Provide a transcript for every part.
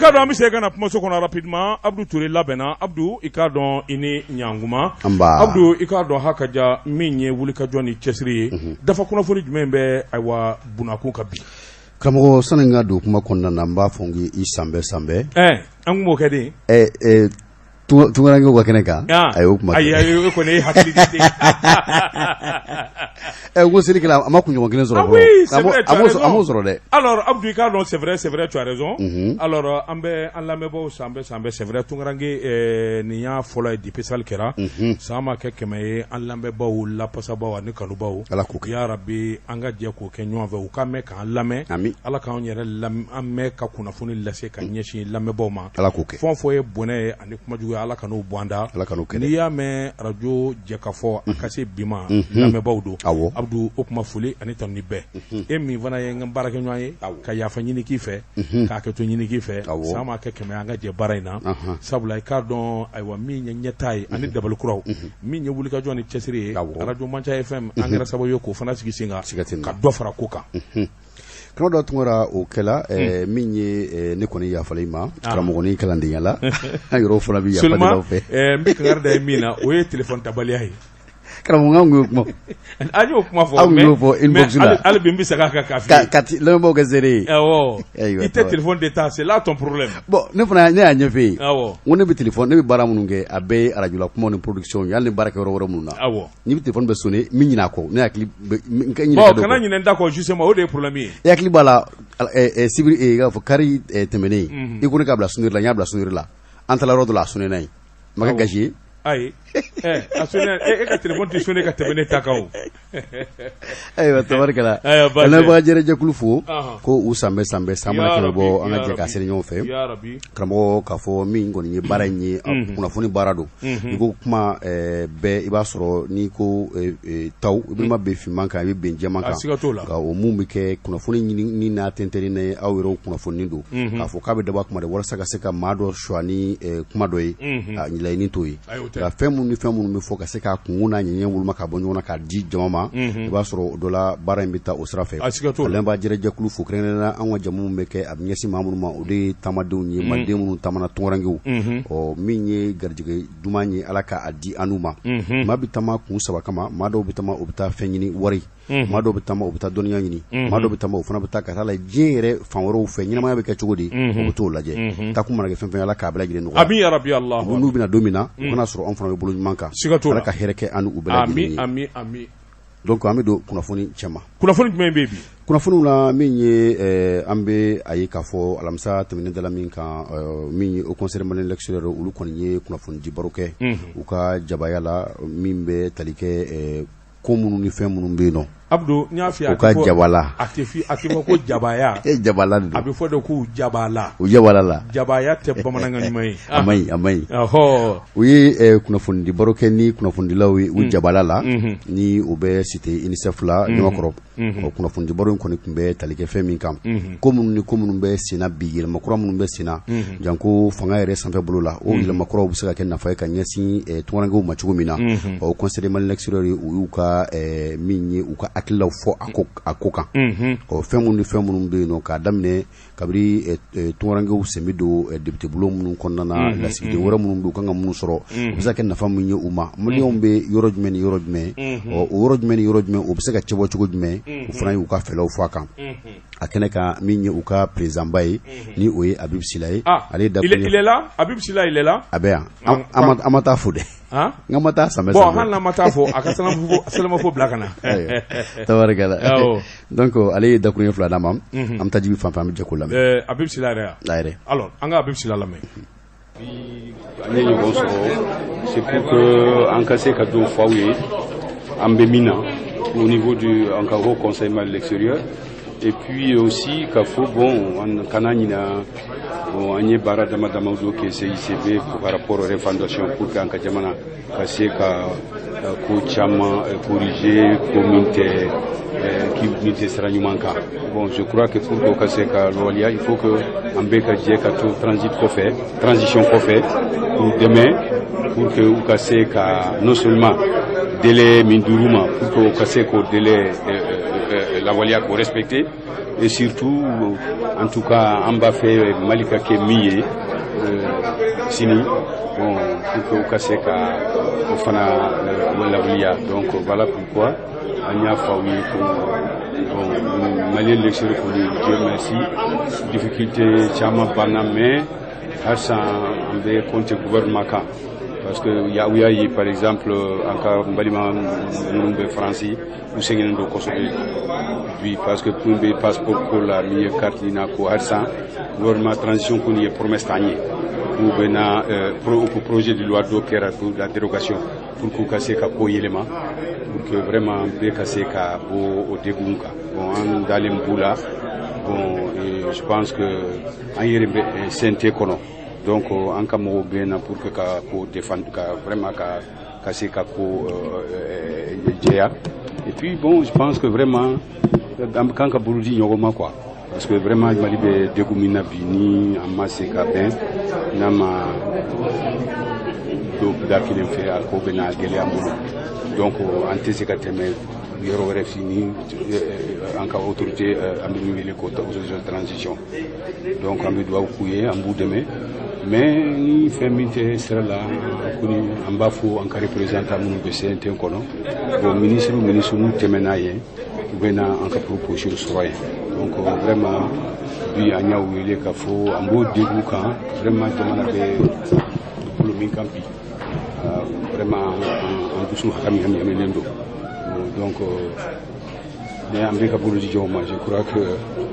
K'a dɔn an bɛ se ka na kumaso kɔnɔ rapidement. Abdou Touré labɛnna. Abdou, i k'a dɔn i ni ɲankuma. Nba. Abdou, i k'a dɔn ha ka ja min ye wulikajɔ ni cɛsiri ye, dafa kunnafoni jumɛn bɛ, ayiwa, bunakun kan bi? Karamɔgɔ, sani n ka don kuma kɔnɔna na, n b'a fɔ n k'i sanbɛ sanbɛ. An kun b'o kɛ de. Ɛ tunkarankew ka kɛnɛ kan, a y'o kuma. Ayi ayi, e kɔni e hakili de. Ɛ, ko selikɛla a ma kunɲɔgɔn kelen sɔrɔ. Ah oui, c'est vrai, tu as raison. A m'o sɔrɔ dɛ. Alors Abdou, i k'a dɔn, c'est vrai, c'est vrai, tu as raison. Alors an bɛ an lamɛnbaaw sanbɛ sanbɛ. C'est vrai, tunkaranke nin y'a fɔlɔ ye depuis sali kɛra. San ma kɛ 100 ye, an lamɛnbaaw, lapasabaw ani kanubaw. Ala k'o kɛ. Ya Rabi, an ka jɛ k'o kɛ ɲɔgɔn fɛ, u ka mɛn k'an lamɛn. Ami. Ala k'anw yɛrɛ an mɛn ka kunnafoni lase ka ɲɛsin lamɛnbaaw ma. Ala k'o kɛ. Fɛn o fɛn ye bɔnɛ ye ani kumajugu ye, Ala ka n'o bɔ an da. Ala ka n'o kɛ. N'i y'a mɛn arajo jɛkafɔ a ka se bi ma, lamɛnbaaw don. Abdou, o kuma foli ani tanuni bɛɛ e min fana ye n ka baarakɛɲɔgɔn ye, ka yafa ɲini k'i fɛ, k'a kɛ to ɲini k'i fɛ. San ma kɛ 100, an ka jɛ baara in na, sabula i k'a dɔn, ayiwa, min ye ɲɛtaa ye ani dabali kuraw, min ye wulikajɔ ni cɛsiri ye, arajo Manca FM, an kɛra sababu ye k'o fana sigi sen kan ka dɔ fara ko kan. Karamɔgɔ dɔ Tunkara, o kɛla min ye, ne kɔni yafala i ma karamɔgɔ ni kalandenya la, an yɛrɛw fana bɛ yafa deli aw fɛ. N bɛ kangari da ye min na, o ye téléphone tabaliya ye. Karamɔgɔ, an kun y'o kuma. An y'o kuma fɔ. Aw y'o fɔ inbox la. Hali bi n bɛ segin a kan k'a f'i ye. Ka lamɛnbaaw kɛ seere ye. Awɔ, i tɛ téléphone de ta, c'est là ton problème. Bon, ne fana, ne y'a ɲɛf'e ye. Awɔ. N ko ne bɛ téléphone, ne bɛ baara minnu kɛ, a bɛɛ ye arajo la kumaw ni production ye, hali ni baara kɛ yɔrɔ wɛrɛ minnu na. Ni bɛ téléphone bɛ sonné, n bɛ ɲinɛ a kɔ, ne hakili bɛ n ka ɲinɛ. Bon, kana ɲinɛ n ta kɔ justement, o de ye problème ye. I hakili b'a la, sibiri, i k'a fɔ kari tɛmɛnen, i ko ne k'a bila sonnerie la, n y'a bila sonnerie la, an taara yɔrɔ dɔ la, a sonné n'a ye, ma kɛ gasi ye. Ayi, a sonné, e ka téléphone tɛ sonné ka tɛmɛ ne ta kan o. Ayiwa, tabarikala, lamɛnbaga jɛrɛjɛkulu fo ko u sanbɛ sanbɛ, san mana 100 bɔ, an ka jɛ k'a seri ɲɔgɔn fɛ. Karamɔgɔ, k'a fɔ min kɔni ye baara in ye, kunnafoni baara don. I ko kuma bɛɛ, i b'a sɔrɔ n'i ko taw, i bɛ ma bɛn finman kan, i bɛ bɛn jɛman kan. Nka o mun bɛ kɛ kunnafoni ɲini n'a tɛntɛnni ni aw yɛrɛw kunnafoni don, k'a fɔ k'a bɛ dabɔ a kuma de walasa ka se ka maa dɔ suwa ni kuma dɔ ye, laɲini t'o ye. Nka fɛn minnu ni fɛn minnu bɛ fɔ, ka se k'a kunkun n'a ɲɛɲɛ woloma ka bɔ ɲɔgɔn na k'a di jama ma, i b'a sɔrɔ o dɔ la baara in bɛ taa o sira fɛ. Lamɛnbaa jɛrɛjɛkulu fo, kɛrɛnkɛrɛnnenya la an ka jamu min bɛ kɛ, a bɛ ɲɛsin maa minnu ma, o de ye taamadenw ye, maliden minnu taamana, tunkarankew. Ɔ, min ye garijɛgɛ duman ye, Ala k'a di an n'u ma. Maa bɛ taama kun saba kama: maa dɔw bɛ taama, o bɛ taa fɛn ɲini, wari; maa dɔw bɛ taama, o bɛ taa dɔnniya ɲini; maa dɔw bɛ taama, o fana bɛ taa ka taa lajɛ diɲɛ yɛrɛ fan wɛrɛw fɛ, ɲɛnamaya bɛ kɛ cogo di, o bɛ t'o lajɛ. Takun mana kɛ fɛn fɛn, Ala k'a bɛɛ lajɛlen nɔgɔya. Ami ya Rabi Allah. N'u bɛna don min na, o kana sɔrɔ anw fana bɛ bolo ɲuman kan. Ala ka hɛrɛ kɛ an n'u bɛɛ lajɛlen ye. Ami ami ami. Donc an bɛ don kunnafoni cɛma. Kunnafoni jumɛn bɛ yen bi? Kunnafoniw la, min ye an bɛ a ye k'a fɔ alamisa tɛmɛnen dala min kan, min ye Haut Conseil malien de l'extérieur, olu kɔni ye kunnafoni di baro kɛ u ka jabaya la, min bɛ tali kɛ ko minnu ni fɛn minnu bɛ yen nɔ. Abdou, n y'a f'i ye. U ka jabala. A tɛ fɔ ko jabaya. E, jabala de don. A bɛ fɔ de k'u jabala. U jabala la. Jabaya tɛ bamanankan ɲuman ye. A ma ɲi, a ma ɲi. U ye kunnafonidi baro kɛ ni kunnafonidilaw ye u jabala la, ni u bɛ cité UNICEF la Ɲamakɔrɔ. O kunnafonidi baro in kɔni tun bɛ tali kɛ fɛn min kan, ko minnu ni ko minnu bɛ senna bi, yɛlɛma kura minnu bɛ senna, janko fanga yɛrɛ sanfɛ bolo la, o yɛlɛma kuraw bɛ se ka kɛ nafa ye ka ɲɛsin tunkarankew ma cogo min na. O Conseil malien de l'extérieur, u y'u ka min ye u ka hakililaw fɔ a ko kan. Ɔ, fɛn minnu ni fɛn minnu bɛ yen nɔ, k'a daminɛ kabini tunkarankew sen bɛ don député bulon minnu kɔnɔna na, lasigiden wɛrɛ minnu bɛ yen, u kan ka minnu sɔrɔ, u bɛ se ka kɛ nafa min ye u ma, maliyɛnw bɛ yɔrɔ jumɛn ni yɔrɔ jumɛn, ɔ, o yɔrɔ jumɛn ni yɔrɔ jumɛn, o bɛ se ka cɛbɔ cogo jumɛn, u fana y'u ka fɛlaw fɔ a kan. A kɛnɛ kan, min ye u ka président ba ye, ni o ye Habib Sila ye. Ale da. Il est là, Habib Sila, il est là. A bɛ yan, an ma taa fo dɛ. N ka ma taa sanbɛ. Bon, hali n'an ma taa fo, a ka salamafo bila ka na. Tabarikala. Donc ale ye dakuruɲɛ 2 d'an ma, an bɛ taa Jibi fan fɛ, an bɛ jɛ k'o lamɛn. Habib Sila yɛrɛ ya? A yɛrɛ. Alors an ka Habib Sila lamɛn. An ye ɲɔgɔn sɔrɔ, c'est pour que an ka se ka dɔ fɔ aw ye an bɛ min na au niveau du an ka Haut Conseil Mali de l'extérieur, et puis aussi k'a fɔ bon, an kana ɲina, bon, an ye baara dama dama dɔ kɛ CICB par rapport aux refondations pour que an ka jamana ka se ka ko caman corriger, ko min tɛ min tɛ sira ɲuman kan. Bon, je crois que pour que o ka se ka lawaleya, il faut que an bɛɛ ka jɛ ka to transit kɔfɛ, transition kɔfɛ, k'u dɛmɛ pour que u ka se ka non seulement délai min dir'u ma, pour que u ka se k'o délai lawaleya, k'o respecter. Et surtout, en tout cas, an b'a fɛ Mali ka kɛ min ye sini, bon, pour que u ka se ka o fana lawaleya. Donc voilà pourquoi an y'a fɔ aw ye ko bon, Malien de l'extérieur kɔni, Dieu merci, difficulté caman banna, mais halisa an bɛ compter gouvernement kan, parce que u y'a ye, par exemple, an ka balima minnu bɛ Faransi, u sɛgɛnnen don kosɛbɛ bi, parce que kun bɛ passeport ko la, min ye carte ɲina ko. Halisa gouvernement transition kɔni ye promesse t'an ye k'u bɛ na projet de loi dɔ kɛra pour la dérogation, pour k'u ka se ka ko yɛlɛma, pour que vraiment bɛɛ ka se ka bɔ o degun kan. Bon, an dalen b'u la. Bon, et je pense que an yɛrɛ bɛ CNT kɔnɔ, donc an ka mɔgɔw bɛ na pour que ka ko défendre, ka vraiment ka se ka ko jɛya. Et puis bon, je pense que vraiment an kan ka bolo di ɲɔgɔn ma quoi, parce que vraiment Mali bɛ degun min na bi, ni an ma se ka bɛn, n'a ma don da kelen fɛ, a ko bɛ na gɛlɛya an bolo. Donc an tɛ se ka tɛmɛ yɔrɔ wɛrɛ fi ni an ka autorité, an bɛ min wele ko autorité de transition. Donc an bɛ dugawu k'u ye, an b'u dɛmɛ, mais ni fɛn min tɛ sira la kɔni, an b'a fɔ an ka représentant minnu bɛ CNT kɔnɔ, bon, ministre n'u tɛmɛna yen, u bɛ na an ka proposition sɔrɔ yen. Donc vraiment bi, an y'aw wele ka fɔ an b'o degun kan. Vraiment, jamana bɛ bolo min kan bi, vraiment an dusu hami hami haminen don. Donc mais an bɛ ka bolo di ɲɔgɔn ma. Je crois que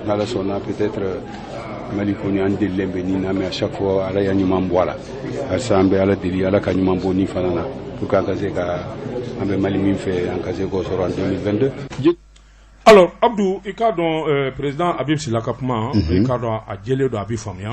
n'Ala sɔnna, peut-être Mali kɔni, an delilen bɛ nin na, mais à chaque fois Ala y'a ɲuman bɔ a la. Halisa an bɛ Ala deli, Ala ka ɲuman bɔ nin fana na, pour que an ka se ka an bɛ Mali min fɛ, an ka se k'o sɔrɔ en 2022. Alors Abdou, i k'a dɔn président Habib Sila ka kuma, i k'a dɔn a jɛlen don, a bɛ faamuya.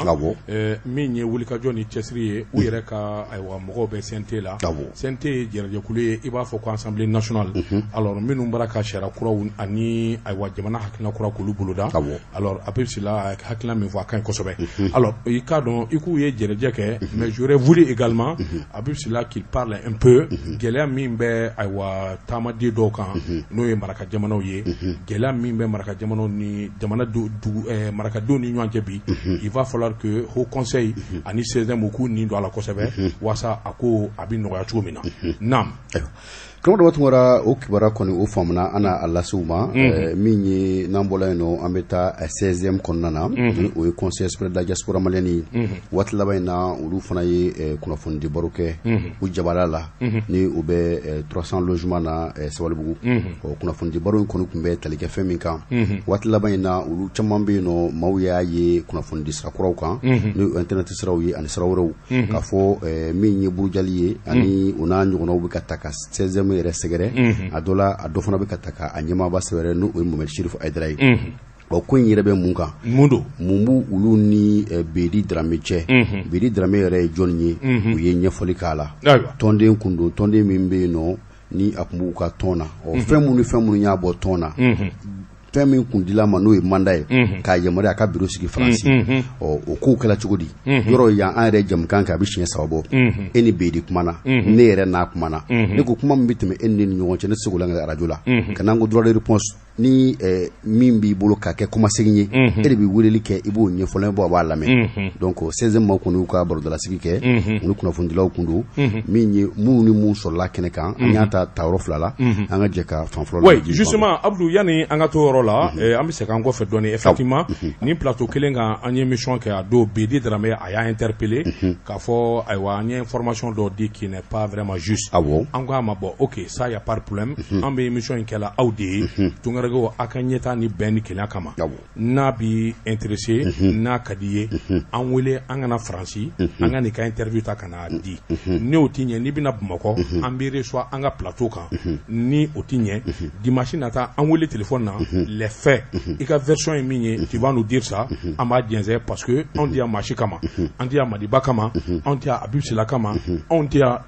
Min ye wulikajɔ ni cɛsiri ye, u yɛrɛ ka, ayiwa, mɔgɔw bɛ CNT la. CNT ye jɛrɛjɛkulu ye, i b'a fɔ ko Assemblée nationale. Alors minnu bɔra ka sariya kuraw ani, ayiwa, jamana hakilina kura k'olu boloda. Alors Habib Sila a hakilina min fɔ, a ka ɲi kosɛbɛ. Alors i k'a dɔn i k'u ye jɛrɛjɛ kɛ, mais j'aurais voulu également Habib Sila qu'il parle un peu gɛlɛya min bɛ, ayiwa, taamaden dɔw kan, n'o ye maraka jamanaw ye, gɛlɛya min bɛ maraka jamanaw ni jamana dugu marakadenw ni ɲɔgɔn cɛ bi. Il va falloir que Haut Conseil ani CSDM k'u nin don a la kosɛbɛ, walasa a ko a bɛ nɔgɔya cogo min na. Naam. Ayiwa, Karamɔgɔ Daba Tunkara, o kibaruya kɔni o faamuna, an n'a lase u ma. Min ye n'an bɔra yen nɔ, an bɛ taa 16e kɔnɔna na, ni o ye Conseil supérieur de la diaspora malienne ye. Waati laban in na, olu fana ye kunnafonidi baro kɛ u jabala la, ni u bɛ 300 logements na Sabalibugu. Ɔ, kunnafonidi baro in kɔni tun bɛ tali kɛ fɛn min kan waati laban in na, olu caman bɛ yen nɔ, maaw y'a ye kunnafonidi sira kuraw kan, n'o ye internet siraw ye ani sira wɛrɛw, k'a fɔ min ye burujali ye ani o n'a ɲɔgɔnnaw bɛ ka ta ka 16e yɛrɛ sɛgɛrɛ. A dɔ la, a dɔ fana bɛ ka ta ka a ɲɛmaaba sɛgɛrɛ, n'o ye Mohamed Chérif Haïdara ye. Ɔ, ko in yɛrɛ bɛ mun kan? Mun don? Mun b'u olu ni Bedi Darame cɛ? Bedi Darame yɛrɛ ye jɔnni ye? U ye ɲɛfɔli k'a la. Tɔnden kun don, tɔnden min bɛ yen nɔ, ni a tun b'u ka tɔn na. Ɔ, fɛn minnu ni fɛn minnu y'a bɔ tɔn na, fɛn min kun dila ma, n'o ye mandat ye k'a yamaruya a ka bureau sigi Faransi, ɔ, o kow kɛra cogo di? Yɔrɔ yan, an yɛrɛ jamukan kɛ, a bɛ siɲɛ 3 bɔ, e ni Bedi kumana, ne yɛrɛ n'a kumana. Ne ko kuma min bɛ tɛmɛ e ni ne ni ɲɔgɔn cɛ, ne tɛ se k'o lakale arajo la. Ka n'an ko droit de réponse, ni min b'i bolo ka kɛ kɔmasegin ye, e de bɛ weleli kɛ, i b'o ɲɛfɔ, bɔ a b'a lamɛn. Donc 16 maaw kɔni y'u ka barodalasigi kɛ, u ni kunnafonidilaw kun don. Min ye minnu ni mun sɔrɔla kɛnɛ kan, an y'a ta ta yɔrɔ fila la, an ka jɛ ka fan fɔlɔ. Oui, justement Abdou, yanni an ka to yɔrɔ la, an bɛ segin an kɔfɛ dɔɔni. Effectivement, ni plateau kelen kan, an ye émission kɛ a don, Bedi Dramé a y'a interpellé k'a fɔ, ayiwa, an ye information dɔ di qui n'est pas vraiment juste. An ko a ma, bon, ok, ça y a pas de problème, an bɛ émission in kɛla aw de ye, tunkarankew, aw ka ɲɛtaa ni bɛn ni kelenya kama. N'a b'i intéressé, n'a ka di ye, an wele, an kana Faransi, an ka nin ka interview ta ka n'a di. N'o ti ɲɛ, n'i bɛna Bamakɔ, an b'i reçoit an ka plateau kan. Ni o ti ɲɛ, dimanche nata, an wele téléphone na, les faits, i ka version ye min ye, tu vas nous dire ça, an b'a jɛnsɛn, parce que anw tɛ yan maa si kama, an tɛ yan Madiba kama, anw tɛ yan Habib Sila kama, anw tɛ yan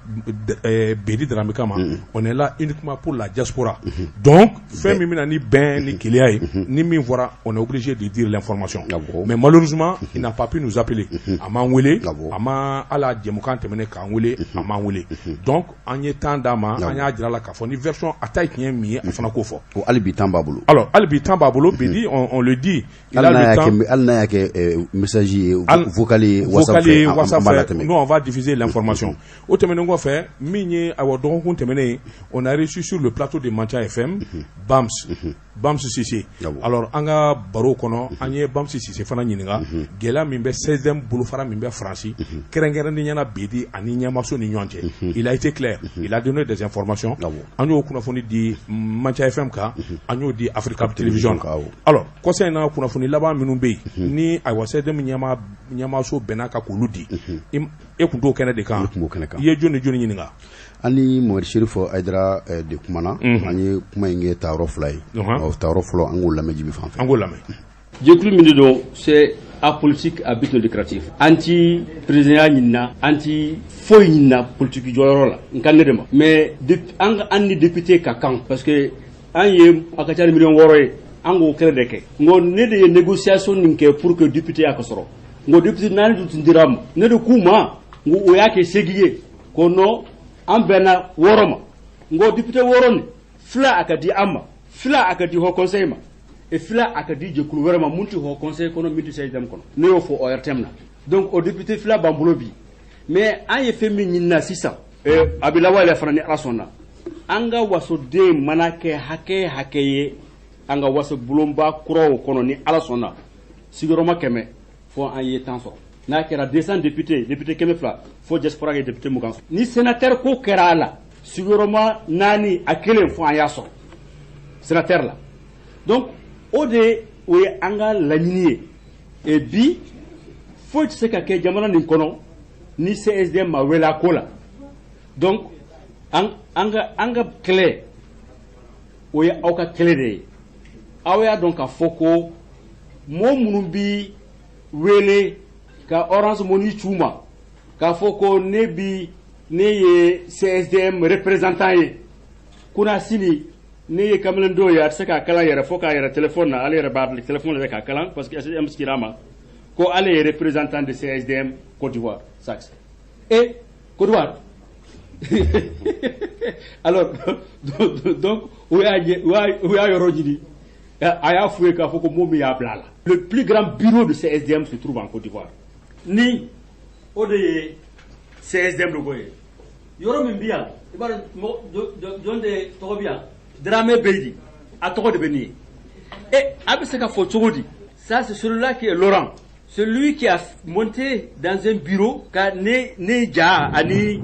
Bedi Dramé kama, on est là uniquement pour la diaspora. Donc fɛn min bɛna ni bɛn ni kelenya ye, ni min fɔra, on est obligé de dire l'information. Mais malheureusement, il n'a pas pu nous appeler. A m'an wele, a ma ala jɛmukan tɛmɛnen k'an wele, a m'an wele. Donc an ye temps d'a ma, an y'a jira la k'a fɔ ni version a ta ye tiɲɛ min ye, a fana k'o fɔ. O hali bi temps b'a bolo. Alors hali bi temps b'a bolo, Bedi, on le dit, il a le temps. Hali n'a y'a kɛ message ye, vocal ye, WhatsApp fɛ, nous on va diffuser l'information. O tɛmɛnen kɔfɛ, min ye ayiwa dɔgɔkun tɛmɛnen, on a reçu sur le plateau de Mantia FM Bams Cissé. Alors an ka baro kɔnɔ, an ye Bams Cissé fana ɲininka gɛlɛya min bɛ 16e bolofara min bɛ Faransi, kɛrɛnkɛrɛnnenya la Bedi ani ɲɛmaso ni ɲɔgɔn cɛ. Il a été clair, il a donné des informations. An y'o kunnafoni di Mantia FM kan, an y'o di Africa Télévision kan. Alors kɔsa in na, kunnafoni laban minnu bɛ yen ni ayiwa 16e ɲɛmaso bɛnna ka k'olu di, e kun t'o kɛnɛ de kan, i ye jɔn ni jɔn ɲininka? An ni Mohamed Chérif Haïdara de kumana, an ye kuma in kɛ taayɔrɔ fila ye. Taayɔrɔ fɔlɔ, an k'o lamɛn Jibi fan fɛ. An k'o lamɛn. Jɛkulu min de don, c'est apolitique à but non lucratif. An ti présidentya ɲinina, an ti foyi ɲinina politique jɔyɔrɔ la, n kan ne de ma. Mais an ni député ka kan, parce que an ye a ka ca ni miliyɔn 6 ye, an k'o kɛlɛ de kɛ. N ko ne de ye négociation nin kɛ pour que député y'a ka sɔrɔ. N ko député 4 dun tun dira ma, ne de k'u ma, n ko o y'a kɛ 8 ye, ko non, an bɛnna 6 ma. N ko député 6 nin, 2 a ka di an ma, 2 a ka di Haut Conseil ma, et 2 a ka di jɛkulu wɛrɛ ma mun tɛ Haut Conseil kɔnɔ, min tɛ CSDM kɔnɔ. Ne y'o fɔ ORTM na. Donc o député 2 b'an bolo bi. Mais an ye fɛn min ɲinina sisan, a bɛ lawaleya fana ni Ala sɔnna. An ka wasoden mana kɛ hakɛ hakɛ ye an ka waso bulonba kuraw kɔnɔ, ni Ala sɔnna, sigiyɔrɔma 100 fo an ye 10 sɔrɔ. N'a kɛra 200 député, député 200, fo diaspora ye député 20 sɔrɔ. Ni sénateur ko kɛra a la, sigiyɔrɔma 4 a kelen fo an y'a sɔrɔ sénateur la. Donc o de o ye an ka laɲini ye. Et bi foyi tɛ se ka kɛ jamana nin kɔnɔ ni CSDM ma wele a ko la. Donc an ka kɛlɛ, o ye aw ka kɛlɛ de ye. Aw y'a dɔn k'a fɔ ko mɔgɔ minnu bi wele ka Orange Money c'u ma k'a fɔ ko ne ye CSDM représentant ye, kunna sini ne ye kamalen dɔw ye, a tɛ se k'a kalan yɛrɛ fo k'a yɛrɛ téléphone na, ale yɛrɛ b'a bila téléphone yɛrɛ k'a kalan parce que SDM sigira a ma ko ale ye représentant de CSDM Côte d'Ivoire Saxe et Côte d'Ivoire. Alors donc o y'a yɔrɔ ɲini, a y'a f'u ye k'a fɔ ko mot min y'a bila a la. Le plus grand bureau de CSDM se trouve en Côte d'Ivoire. Ni o de ye CSDM logo ye, yɔrɔ min bi yan, i b'a dɔn jɔn de tɔgɔ bi yan? Dramé Beydi, a tɔgɔ de bɛ nin ye. Et a bɛ se ka fɔ cogo di? Ça, c'est celui-là qui est Laurent, celui qui a monté dans un bureau ka ne ja ani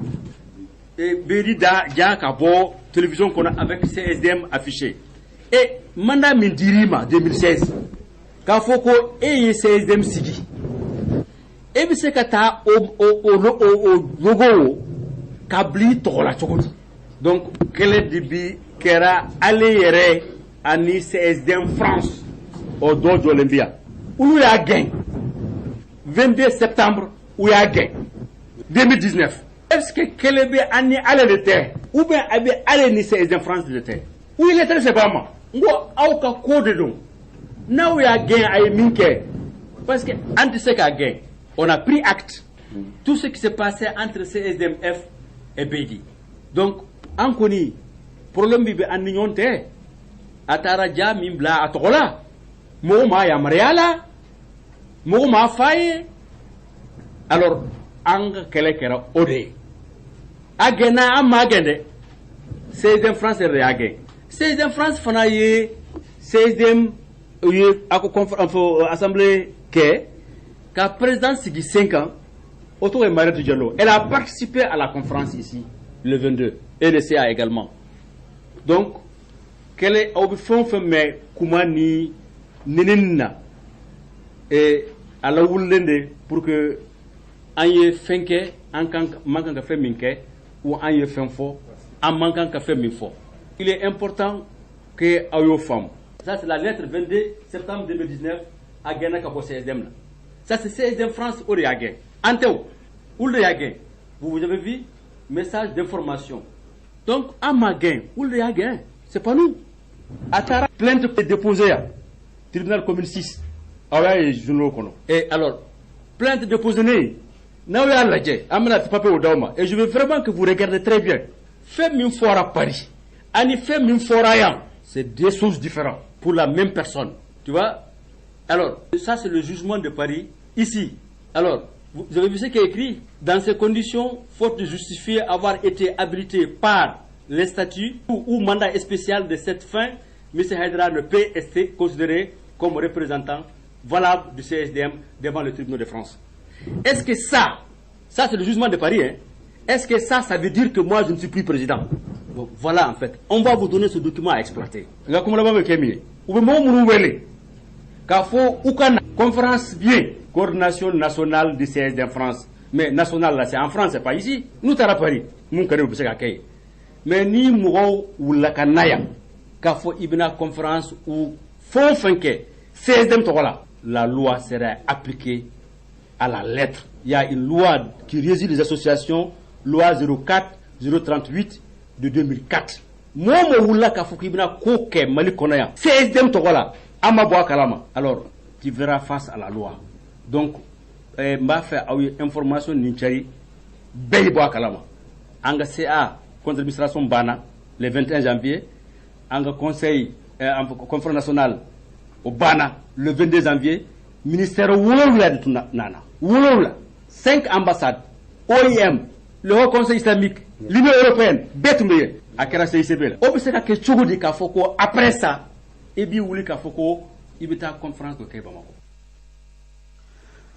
Beydi da ja ka bɔ télévision kɔnɔ avec CSDM affiché. Et mandat min dir'i ma 2016 k'a fɔ ko e ye CSDM sigi, e bɛ se ka taa o logo ka bila i tɔgɔ la cogo di? Donc kɛlɛ de bi kɛra ale yɛrɛ ani CSDM France, o dɔ jɔlen bi yan, olu y'a gɛn 22 septembre, u y'a gɛn 2019. Est-ce que kɛlɛ bɛ an ni ale de tɛ, ou bien a bɛ ale ni CSDM France de tɛ? U ye lettre sɛbɛn a ma, n ko aw ka ko de don, n'aw y'a gɛn a ye min kɛ, parce que an tɛ se k'a gɛn. On a pris acte tout ce qui s'est passé entre CSDMF et Beydi. Donc an kɔni problème bi bɛ an ni ɲɔgɔn tɛ. A taara ja min bila a tɔgɔ la, mɔgɔ m'a yamaruya la, mɔgɔ m'a f'a ye. Alors an ka kɛlɛ kɛra o de ye. A gɛnna, an m'a gɛn dɛ, CSDM France yɛrɛ de y'a gɛn. CSDM France fana ye CSDM ye a ko assemblée kɛ ka président sigi 5 ans, o tɔgɔ ye Mariette Diallo. Elle a participé à la conférence ici le 22 et le CA également. Donc kɛlɛ aw bɛ fɛn o fɛn mɛn kuma ni neneni na, et a lawulilen de pour que an ye fɛn kɛ an kan man kan ka fɛn min kɛ, ou an ye fɛn fɔ an man kan ka fɛn min fɔ. Il est important que aw y'o faamu. Ça, c'est la lettre 22 septembre 2019, a gɛnna ka bɔ CSDM la. Ça, c'est CSDM France o de y'a gɛn, an tɛ o, olu de y'a gɛn. Vous avez vu message d'information. Donc an m'a gɛn, olu de y'a gɛn, c'est pas nous. A taara plainte déposée yan tribunal commune 6, aw y'a ye journaux kɔnɔ. Et alors, plainte déposée ne, n'aw y'a lajɛ, an bɛna papier o d'aw ma, et je veux vraiment que vous regardez très bien. Fɛn min fɔra Paris ani fɛn min fɔra yan, c'est deux choses différentes pour la même personne, tu vois. Alors ça, c'est le jugement de Paris ici. Alors, vous avez vu ce qui est écrit: dans ces conditions, faute de justifier avoir été habilité par les statuts ou mandat spécial de cette fin, M. Haïdara ne peut être considéré comme représentant valable du CSDM devant le tribunal de France. Est-ce que ça c'est le jugement de Paris, hein? Est-ce que ça veut dire que moi je ne suis plus président? Bon, voilà, en fait. On va vous donner ce document à exploiter. Nka kuma laban bɛ kɛ min ye, u bɛ mɔgɔ minnu wele k'a fɔ u ka na conférence bien, coordination nationale du CSDM France. Mais national là, c'est en France, c'est pas ici. N'u taara Paris, mun ka di u bɛ se ka kɛ yen. Mais ni mɔgɔw wulila ka na yan k'a fɔ i bɛna conférence ou fɛn o fɛn kɛ CSDM tɔgɔ la, la loi sera appliquée à la lettre. Il y a une loi qui régit les associations, loi 04 038 de 2004. Mɔgɔ o mɔgɔ wulila k'a fɔ k'i bɛna ko kɛ Mali kɔnɔ yan CSDM tɔgɔ la, an ma bɔ a kalama, alors tu verras face à la loi. Donc n b'a fɛ aw ye information nin cari, bɛɛ ye bɔ a kalama. An ka CA conseil d'administration banna le 21 janvier, an ka conseil conférence nationale o banna le 22 janvier. Ministère 7 de tun nana, 7, cinq ambassades, OIM, le Haut Conseil islamique, l'Union européenne, bɛɛ tun bɛ yen. A kɛra CICB la. O bɛ se ka kɛ cogo di k'a fɔ ko après ça i b'i wuli k'a fɔ ko i bɛ taa conférence dɔ kɛ Bamakɔ?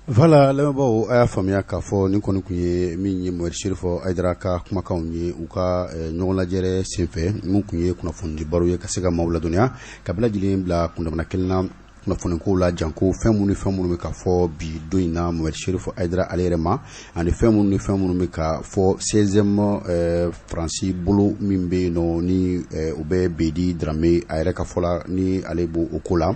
Voilà, lamɛnbaaw, a y'a faamuya k'a fɔ nin kɔni tun ye min ye Mohamed Cherif Haïdara ka kumakanw ye u ka ɲɔgɔn lajɛrɛ senfɛ, mun tun ye kunnafonidi baro ye ka se ka maaw ladɔnniya ka bɛɛ lajɛlen bila kundamana kelen na kunnafoniko la, janko fɛn minnu ni fɛn minnu bɛ ka fɔ bi don in na Mohamed Cherif Haïdara ale yɛrɛ ma, ani fɛn minnu ni fɛn minnu bɛ ka fɔ CSDM Faransi bolo min bɛ yen nɔ, ni u bɛ Bedi Darame a yɛrɛ ka fɔ la, ni ale b'o o ko la,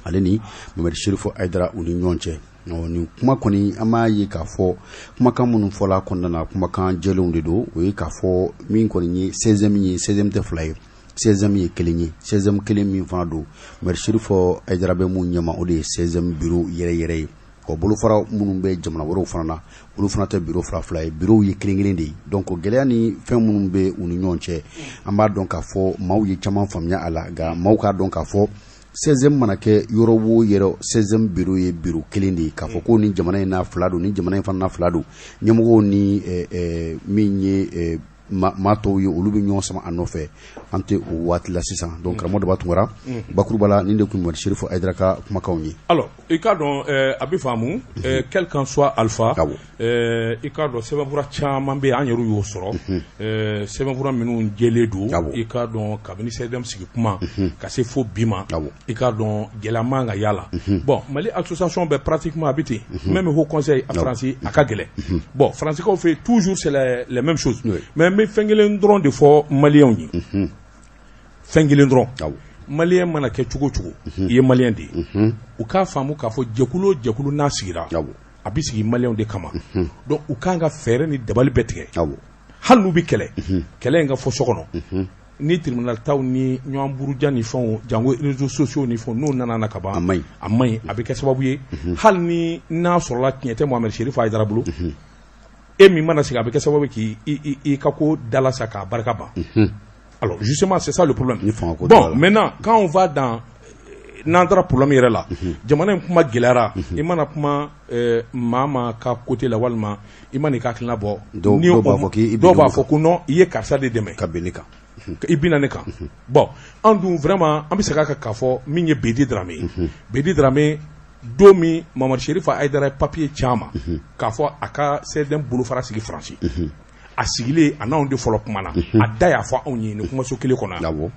ale ni Mohamed Cherif Haïdara u ni ɲɔgɔn cɛ. Nin kuma kɔni, an b'a ye k'a fɔ kumakan minnu fɔla kɔnɔna na, kumakan jɛlenw de don. O ye k'a fɔ min kɔni ye CSDM ye, CSDM tɛ fila ye, CSDM ye kelen ye. CSDM kelen min fana don, Mohamed Cherif Haïdara bɛ mun ɲɛma, o de ye CSDM bureau yɛrɛ yɛrɛ ye. Ɔ bolofara minnu bɛ jamana wɛrɛw fana na, olu fana tɛ bureau fila fila ye, bureau ye kelen kelen de ye. Donc gɛlɛya ni fɛn minnu bɛ u ni ɲɔgɔn cɛ, an b'a dɔn k'a fɔ maaw ye caman faamuya a la, nka maaw k'a dɔn k'a fɔ CSDM mana kɛ yɔrɔ o yɔrɔ, CSDM bureau ye bureau kelen de ye. K'a fɔ ko ni jamana in n'a fila don, ni jamana in fana n'a fila don, ɲɛmɔgɔw ni min ye maa tɔw ye, olu bɛ ɲɔgɔn sama a nɔfɛ, an tɛ o waati la sisan. Donc karamɔgɔ Daba Tunkara, bakuruba la, nin de tun Mohamed Cherif Haïdara ka kumakanw ye. Alors, i k'a dɔn, a bɛ faamu, quel qu'en soit alpha, i k'a dɔn sɛbɛnfura caman bɛ yen, an yɛrɛ y'o sɔrɔ, sɛbɛnfura minnu jɛlen don. I k'a dɔn, kabini CSDM sigi kuma ka se fo bi ma, i k'a dɔn gɛlɛya man ka y'a la. Bon, Mali association bɛɛ pratiquement a bɛ ten, même Haut Conseil a Faransi a ka gɛlɛn. Bon, Faransikaw fɛ, toujours c'est les mêmes choses. Mais n bɛ fɛn kelen dɔrɔn de fɔ maliyɛnw ye, fɛn kelen dɔrɔn: maliyɛn mana kɛ cogo o cogo, i ye maliyɛn de ye. U k'a faamu k'a fɔ jɛkulu o jɛkulu n'a sigira, a bɛ sigi maliyɛnw de kama. Donc u kan ka fɛɛrɛ ni dabali bɛɛ tigɛ, hali n'u bɛ kɛlɛ, kɛlɛ in ka fɔ so kɔnɔ, ni tribunal taw ni ɲɔgɔn buruja ni fɛnw, jango réseaux sociaux ni fɛnw, n'o nana na ka ban, a man ɲi. A man ɲi, a bɛ kɛ sababu ye, hali ni n'a sɔrɔla tiɲɛ tɛ Mohamed Cherif Haïdara bolo, e min mana sigi, a bɛ kɛ sababu ye k'i ka ko dala sa k'a barika ban. Alors justement, c'est ça le problème. Bon, maintenant, quand on va dans, n'an taara problème yɛrɛ la, jamana in kuma gɛlɛyara. I mana kuma maa maa ka côté la, walima i mana i ka hakilina bɔ, dɔw b'a fɔ k'i dɔw b'a fɔ ko non, i ye karisa de dɛmɛ ka bin ne kan, i binna ne kan. Bon, an dun vraiment, an bɛ segin a kan k'a fɔ min ye Bedi Darame ye, Bedi Darame, don min Mohamed Cherif Haïdara ye papier ci a ma k'a fɔ a ka CSDM bolofara sigi Faransi, a sigilen a n'anw de fɔlɔ kuma na, a da y'a fɔ anw ye nin kumaso kelen kɔnɔ yan.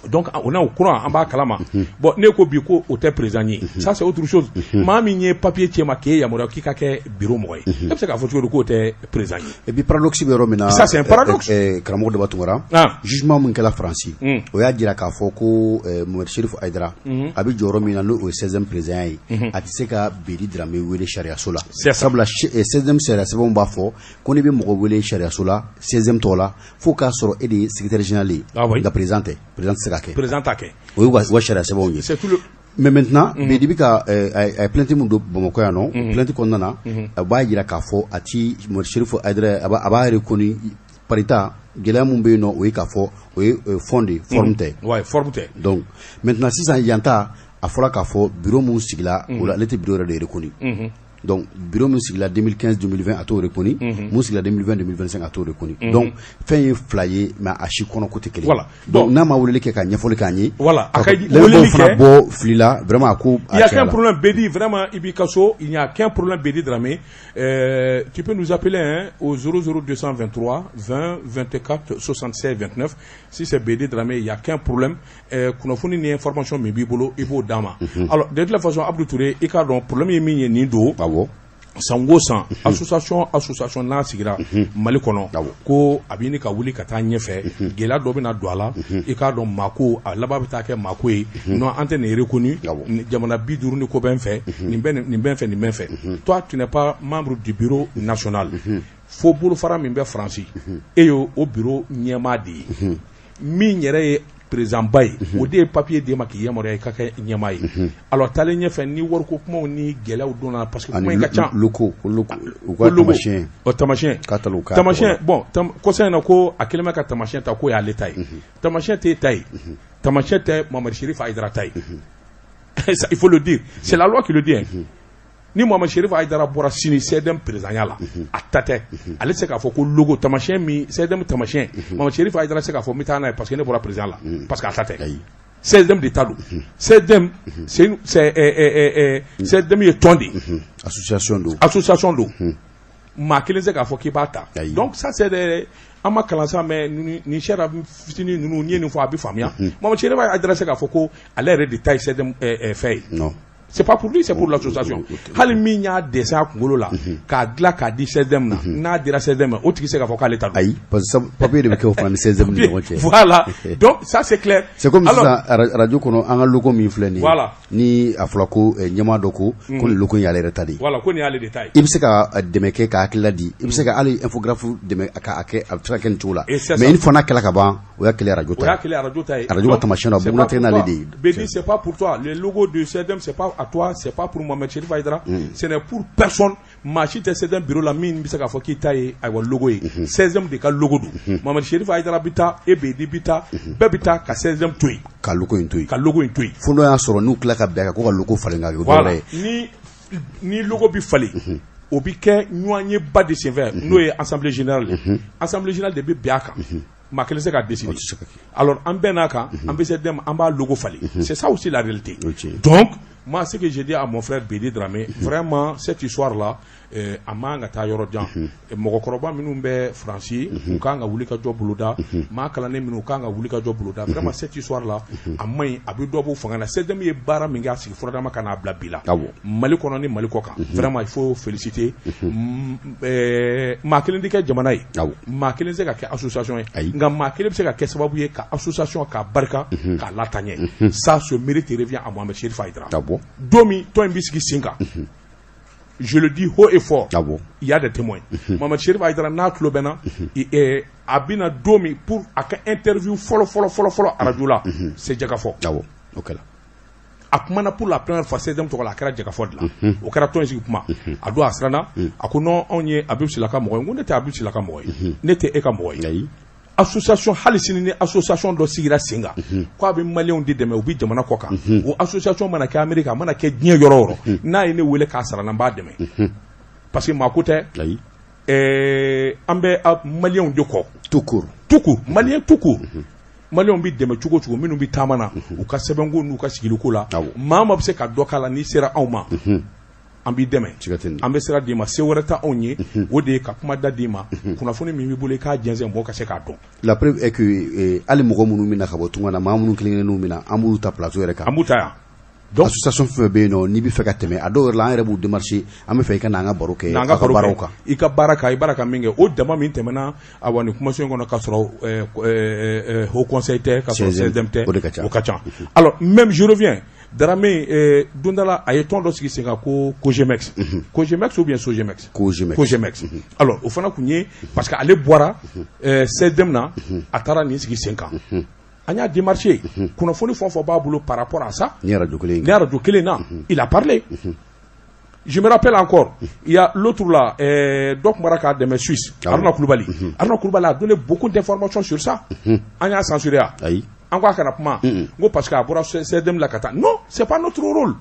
Donc on est au courant, an b'a kalama. Bon, ne ko bi ko o tɛ président ye, ça c'est autre chose. Maa min ye papier ci ma k'e yamaruya k'i ka kɛ bureau mɔgɔ ye, e bɛ se k'a fɔ cogo di k'o tɛ président ye? Et puis paradoxe bɛ yɔrɔ min na, ça c'est un paradoxe. Karamɔgɔ Daba Tunkara, jugement min kɛla Faransi, o y'a jira k'a fɔ ko Mohamed Cherif Haïdara a bɛ jɔyɔrɔ min na, n'o ye CSDM président ye, a tɛ se ka Bedi Darame wele sariyaso la, sabula CSDM sariya sɛbɛnw b'a fɔ ko n'i bɛ mɔgɔ wele sariyaso la CSDM tɔgɔ la, fo k'a sɔrɔ e de ye secrétaire général ye, nka président tɛ, président tɛ se. se ka kɛ. Président t'a kɛ. O y'u ka sariya sɛbɛnw ye. C'est tout le Mais maintenant, Bedi bɛ ka a ye plainte min don Bamakɔ yan nɔ, plainte kɔnɔna na, a b'a jira k'a fɔ a ti Chérif Haïdara, a b'a reconnu parita gɛlɛya min bɛ yen nɔ, o ye k'a fɔ o ye fond de forme tɛ. Ouais, forme tɛ. Donc maintenant sisan yan ta a fɔra k'a fɔ bureau mun sigila o la, ale tɛ bureau yɛrɛ de reconnu. Donc bureau min sigila 2015 2020, a t'o reconnu. Mun sigila 2020 2025, a t'o reconnu. Donc fɛn ye fila ye, mais a si kɔnɔ ko tɛ kelen. Voilà. Donc n'a ma weleli kɛ ka ɲɛfɔli k'an ye. Voilà, a ka weleli fana bɔ fili la vraiment a ko. Il y a qu'un problème Bedi, vraiment i b'i ka so, il n'y a qu'un problème Bedi Dramé. Tu peux nous appeler, hein, au 00223 20 24 76 29. Si c'est Bedi Dramé, il y a qu'un problème. Kunnafoni ni information min b'i bolo, i b'o d'a ma. Alors de toute façon, Abdou Touré, i k'a dɔn problème ye min ye nin don. Awɔ. San o san, association n'a sigira Mali kɔnɔ, ko a bɛ ɲini ka wuli ka taa ɲɛfɛ, gɛlɛya dɔ bɛna don a la. I k'a dɔn maako a laban bɛ taa kɛ maako ye. Non, an tɛ nin reconnu, jamana 50 ni ko bɛ n fɛ, nin bɛ nin bɛ n fɛ, nin bɛ n fɛ. Toi, tu n'es pas membre du bureau national. Fo bolofara min bɛ Faransi, e y'o o bureau ɲɛmaa de ye. Min yɛrɛ ye président ba ye, o de ye papier d'e ma k'i yamaruya i ka kɛ ɲɛmaa ye. Alors taalen ɲɛfɛ, ni wariko kumaw ni gɛlɛyaw donna, parce que kuma in ka ca. Locaux, u ka tamasiyɛn. O tamasiyɛn. K'a ta u ka tamasiyɛn. Bon, kɔsa in na ko a kɛlen bɛ ka tamasiyɛn ta k'o y'ale ta ye. Tamasiyɛn t'e ta ye, tamasiyɛn tɛ Mohamed Chérif Haïdara ta ye. Il faut le dire, c'est la loi qui le dit, hein. Ni Mohamed Chérif Haïdara bɔra sini CDM président la, a ta tɛ. Ale tɛ se k'a fɔ ko logo tamasiyɛn min CDM tamasiyɛn, Mohamed Chérif Haïdara tɛ se k'a fɔ n bɛ taa n'a ye parce que ne bɔra président la, parce que a ta tɛ. CDM de ta don. CDM, c'est CDM ye tɔn de ye. Association don. Association don. Maa kelen tɛ se k'a fɔ k'i b'a ta. Donc ça, c'est des an ma kalan sa, mais ni sariya fitinin ninnu, n'i ye nin fɔ, a bɛ faamuya. Mohamed Chérif Haïdara tɛ se k'a fɔ ko ale yɛrɛ de ta ye CDM fɛ ye. Non. C'est pas pour lui, c'est pour l'association. Hali min y'a dessin a kunkolo la k'a dilan k'a di CDM na, n'a dira CDM ma, o tigi se k'a fɔ k'ale ta don. Ayi, parce que papier de bɛ kɛ o fana ni CDM ni ɲɔgɔn cɛ. Voilà, donc ça, c'est clair. C'est comme sisan radio kɔnɔ, an ka logo min filɛ nin ye. Voilà. Ni a fɔra ko ɲɛmaa dɔ ko nin logo in y'ale yɛrɛ ta de ye. Voilà, ko nin y'ale de ta ye. I bɛ se ka dɛmɛ kɛ ka hakilila di, i bɛ se ka hali infographe dɛmɛ k'a kɛ, a bɛ se ka kɛ nin cogo la. Mais une fois n'a kɛla ka ban, o y'a kɛlen radio ta ye. O y'a kɛlen radio ta ye. Radio ka taamasiyɛn dɔ, a bugunnatigɛ n'ale de ye. Bedi, c'est pas pour toi. Le logo du CDM, c'est pas à toi, c'est pas pour Mohamed Chérif Haïdara, ce n'est pour personne. Maa si tɛ CDM bureau la min bɛ se k'a fɔ k'i ta ye ayiwa logo ye. CDM de ka logo don. Mohamed Chérif Haïdara bɛ taa, e Bedi bɛ taa, bɛɛ bɛ taa ka CDM to yen. Ka logo in to yen. Ka logo in to yen. Fo n'o y'a sɔrɔ n'u tila ka bɛn a kan ko ka logo falen ka kɛ dɔ wɛrɛ ye. Ni logo bɛ falen, o bɛ kɛ ɲɔgɔnyeba de senfɛ, n'o ye assemblée générale ye. Assemblée générale de bɛ bɛn a kan. Maa kelen se ka décider. Alors an bɛn n'a kan, an bɛ CDM, an b'a logo falen. C'est ça aussi la réalité. Donc moi, ce que j'ai dit à mon frère Bedi Dramé, vraiment, cette histoire-là, a man ka taa yɔrɔ jan. Mɔgɔkɔrɔba minnu bɛ Faransi, u kan ka wuli ka jɔ boloda. Maa kalannen minnu, u kan ka wuli ka jɔ boloda. Vraiment, cette histoire-là, a man ɲi, a bɛ dɔ bɔ fanga la. CDM ye baara min kɛ a sigi furadama ka n'a bila bi la. Mali kɔnɔ ni Mali kɔ kan. Vraiment, il faut féliciter. Maa kelen tɛ kɛ jamana ye. Maa kelen tɛ se ka kɛ association ye. Nka maa kelen bɛ se ka kɛ sababu ye ka association k'a barika k'a lataaɲɛ. Ça, ce mérite revient à Mohamed Chérif Haïdara. Don min tɔn in bɛ sigi sen kan, je le dis haut et fort. Ah bon? Il y a des témoins. Mohamed Chérif Haïdara n'a tulo bɛ na, a bɛna don min pour a ka interview fɔlɔ fɔlɔ fɔlɔ fɔlɔ radio la, c'est Jɛkafɔ. Ah bon? O kɛla. A kumana pour la première fois CDM tɔgɔ la, a kɛra Jɛkafɔ de la. O kɛra tɔn in sigi kuma. A don a siranna, a ko non, anw ye Habib Sila ka mɔgɔ ye. N ko ne tɛ Habib Sila ka mɔgɔ ye. Ne tɛ e ka mɔgɔ ye. Association, hali sini ni association dɔ sigira sen kan k'a bɛ maliyɛnw de dɛmɛ, u bɛ jamana kɔ kan, o association mana kɛ Amérique, a mana kɛ diɲɛ yɔrɔ o yɔrɔ, n'a ye ne wele k'a sara n b'a dɛmɛ, parce que maa ko tɛ. An bɛ maliyɛnw de kɔ. Tout court. Tout court, maliyɛn tout court. Maliyɛnw bɛ dɛmɛ cogo o cogo, minnu bɛ taama na, u ka sɛbɛnko n'u ka sigiliko la, maa bɛ se ka dɔ k'a la, n'i sera anw ma, an b'i dɛmɛ, an bɛ sira d'i ma. Se wɛrɛ tɛ anw ye, o de ye ka kuma da d'i ma. Kunnafoni min b'i bolo, i k'a jɛnsɛn, mɔgɔw ka se k'a dɔn. La preuve est que hali mɔgɔ minnu bɛ na ka bɔ tunga na, maa minnu kelen kelenninw bɛ na, an b'olu ta plateau yɛrɛ kan. An b'u ta yan. Donc association fɛn fɛn bɛ yen nɔ, n'i bɛ fɛ ka tɛmɛ a dɔw yɛrɛ la, an yɛrɛ b'u démarcher, an bɛ fɛ i ka na an ka baro kɛ, n'an ka baaraw kan, i ka baara kan, i baara ka min kɛ, o dama min tɛmɛna awa nin kumaso in kɔnɔ ka sɔrɔ haut conseil tɛ, ka sɔrɔ CDM tɛ, o de ka ca, o ka ca. Alors même, je reviens, Dramé, don dɔ la a ye tɔn dɔ sigi sen kan ko Cogemex, Cogemex ou bien Sogemex? Cogemex. Cogemex. Alors o fana tun ye parce que ale bɔra CDM na, a taara nin sigi sen kan. An y'a démarché, kunnafoni fɛn o fɛn b'a bolo par rapport à ça. Ni radio kelen. Ni radio kelen na, il a parlé. Je me rappelle encore, il y a l'autre là, dɔ tun bɔra k'a dɛmɛ Suisse, Haruna Kulubali. Haruna Kulubali a donné beaucoup d'informations sur ça. An y'a censuré wa? Ayi. An ko a kana kuma. N ko parce que a bɔra CDM la ka taa. Non, c'est pas notre rôle.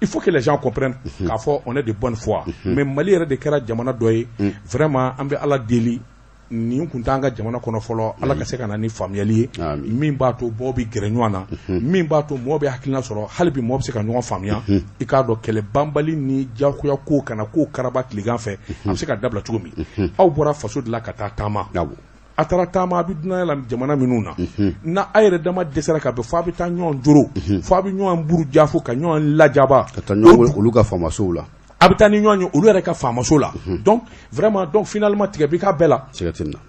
Il faut que les gens comprennent k'a fɔ on est de bonne foi. Mais Mali yɛrɛ de kɛra jamana dɔ ye, vraiment an bɛ Ala deli, nin kun t'an ka jamana kɔnɔ fɔlɔ, Ala ka se ka na ni faamuyali ye min b'a to mɔgɔw bɛ gɛrɛ ɲɔgɔn na, min b'a to mɔgɔw bɛ hakilina sɔrɔ, hali bi mɔgɔ bɛ se ka ɲɔgɔn faamuya. I k'a dɔn, kɛlɛ banbali ni diyagoya ko kana ko karaba tilegan fɛ, a bɛ se ka dabila cogo min. Aw bɔra faso de la ka taa taama, a taara taama, a bɛ dunanya la jamana minnu na, na a yɛrɛ dama dɛsɛra ka bɛn fo a bɛ taa ɲɔgɔn joro, fo a bɛ ɲɔgɔn burujafo ka ɲɔgɔn lajaba. Ka taa ɲɔgɔn olu ka faamasow la. A bɛ taa ni ɲɔgɔn ye olu yɛrɛ ka faamaso la. Donc vraiment, donc finalement tigɛ bɛ k'a bɛɛ la. Siga tɛ nin na.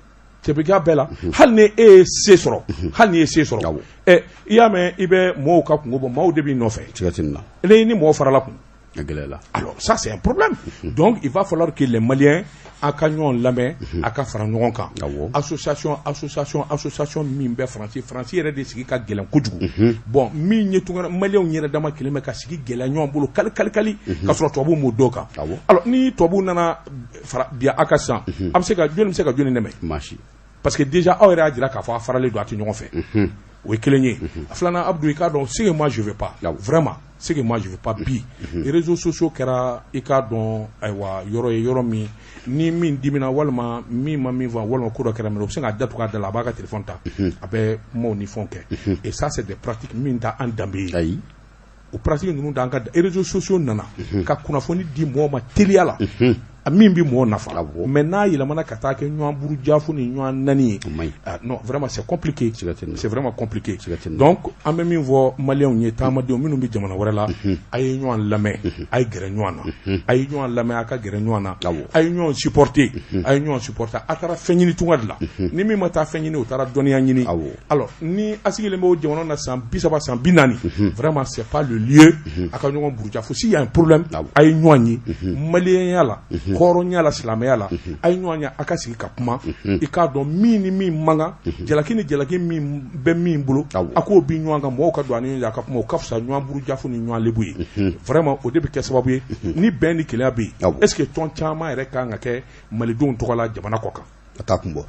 Tigɛ bɛ k'a bɛɛ la. Hali ni e ye se sɔrɔ, hali ni ye se sɔrɔ, ɛ, i y'a mɛn, i bɛ mɔgɔw ka kungo bɔ, maaw de b'i nɔfɛ. Siga tɛ nin na. Ni mɔgɔ farala kun. A gɛlɛyala. Alors ça, c'est un problème. Donc il va falloir que les Maliens a ka ɲɔgɔn lamɛn, a ka fara ɲɔgɔn kan. Association, association, association min bɛ Faransi, Faransi yɛrɛ de sigi ka gɛlɛn kojugu. Bon, min ye tunga Maliyɛnw yɛrɛ dama kelen bɛ ka sigi gɛlɛya ɲɔgɔn bolo kali kali kali, ka sɔrɔ tubabuw m'o dɔw kan. Alors ni tubabuw nana fara bi a ka sisan, a bɛ se ka jɔnni bɛ se ka jɔnni dɛmɛ? Maa si. Parce que déjà aw yɛrɛ y'a jira k'a fɔ a faralen don, a tɛ ɲɔgɔn fɛ. O ye kelen ye. A filanan, Abdou, i k'a dɔn, ce que moi je veux pas, vraiment, ce que moi je veux pas, bi réseaux sociaux kɛra, i k'a dɔn, ayiwa, yɔrɔ ye yɔrɔ min ni min dimina walima min ma min fɔ walima ko dɔ kɛra min, o bɛ se k'a datugu a da la, a b'a ka téléphone ta, a bɛ kumaw ni fɛnw kɛ. Et ça, c'est des pratiques min t'an danbe ye. Ayi. O pratique ninnu t'an ka. Réseaux sociaux nana ka kunnafoni di mɔgɔw ma teliya la, a min bɛ mɔgɔw nafa, mais n'a yɛlɛmana ka taa kɛ ɲɔgɔn burujafu ni ɲɔgɔn nani ye, non, vraiment, c'est compliqué, c'est vraiment compliqué. Donc an bɛ min fɔ Maliyɛnw ye, taamadenw minnu bɛ jamana wɛrɛ la, a ye ɲɔgɔn lamɛn, a ye gɛrɛ ɲɔgɔn na, a ye ɲɔgɔn lamɛn, a ka gɛrɛ ɲɔgɔn na, a ye ɲɔgɔn supporter, a ye ɲɔgɔn supporter. A taara fɛn ɲini tunga de la, ni min ma taa fɛn ɲini, o taara dɔnniya ɲini. Alors ni a sigilen bɛ o jamana na san 30, san 40, vraiment, c'est pas le lieu a ka ɲɔgɔn buruja fo. S'il y a un problème, a ye ɲɔgɔn ye maliyɛnya la, hɔrɔnya la, silamɛya la, a ye ɲɔgɔn ye, a ka sigi ka kuma. I k'a dɔn, min ni min man kan, jalaki ni jalaki min bɛ min bolo, a k'o bi ɲɔgɔn kan, mɔgɔw ka don a ni ɲɔgɔn cɛ, a ka kuma. O ka fisa ɲɔgɔn burujafu ni ɲɔgɔn lebu ye. Vraiment, o de bɛ kɛ sababu ye ni bɛn ni kelenya bɛ yen. Est ce que tɔn caman yɛrɛ kan ka kɛ malidenw tɔgɔ la jamana kɔ kan? Ka taa kun bɔ.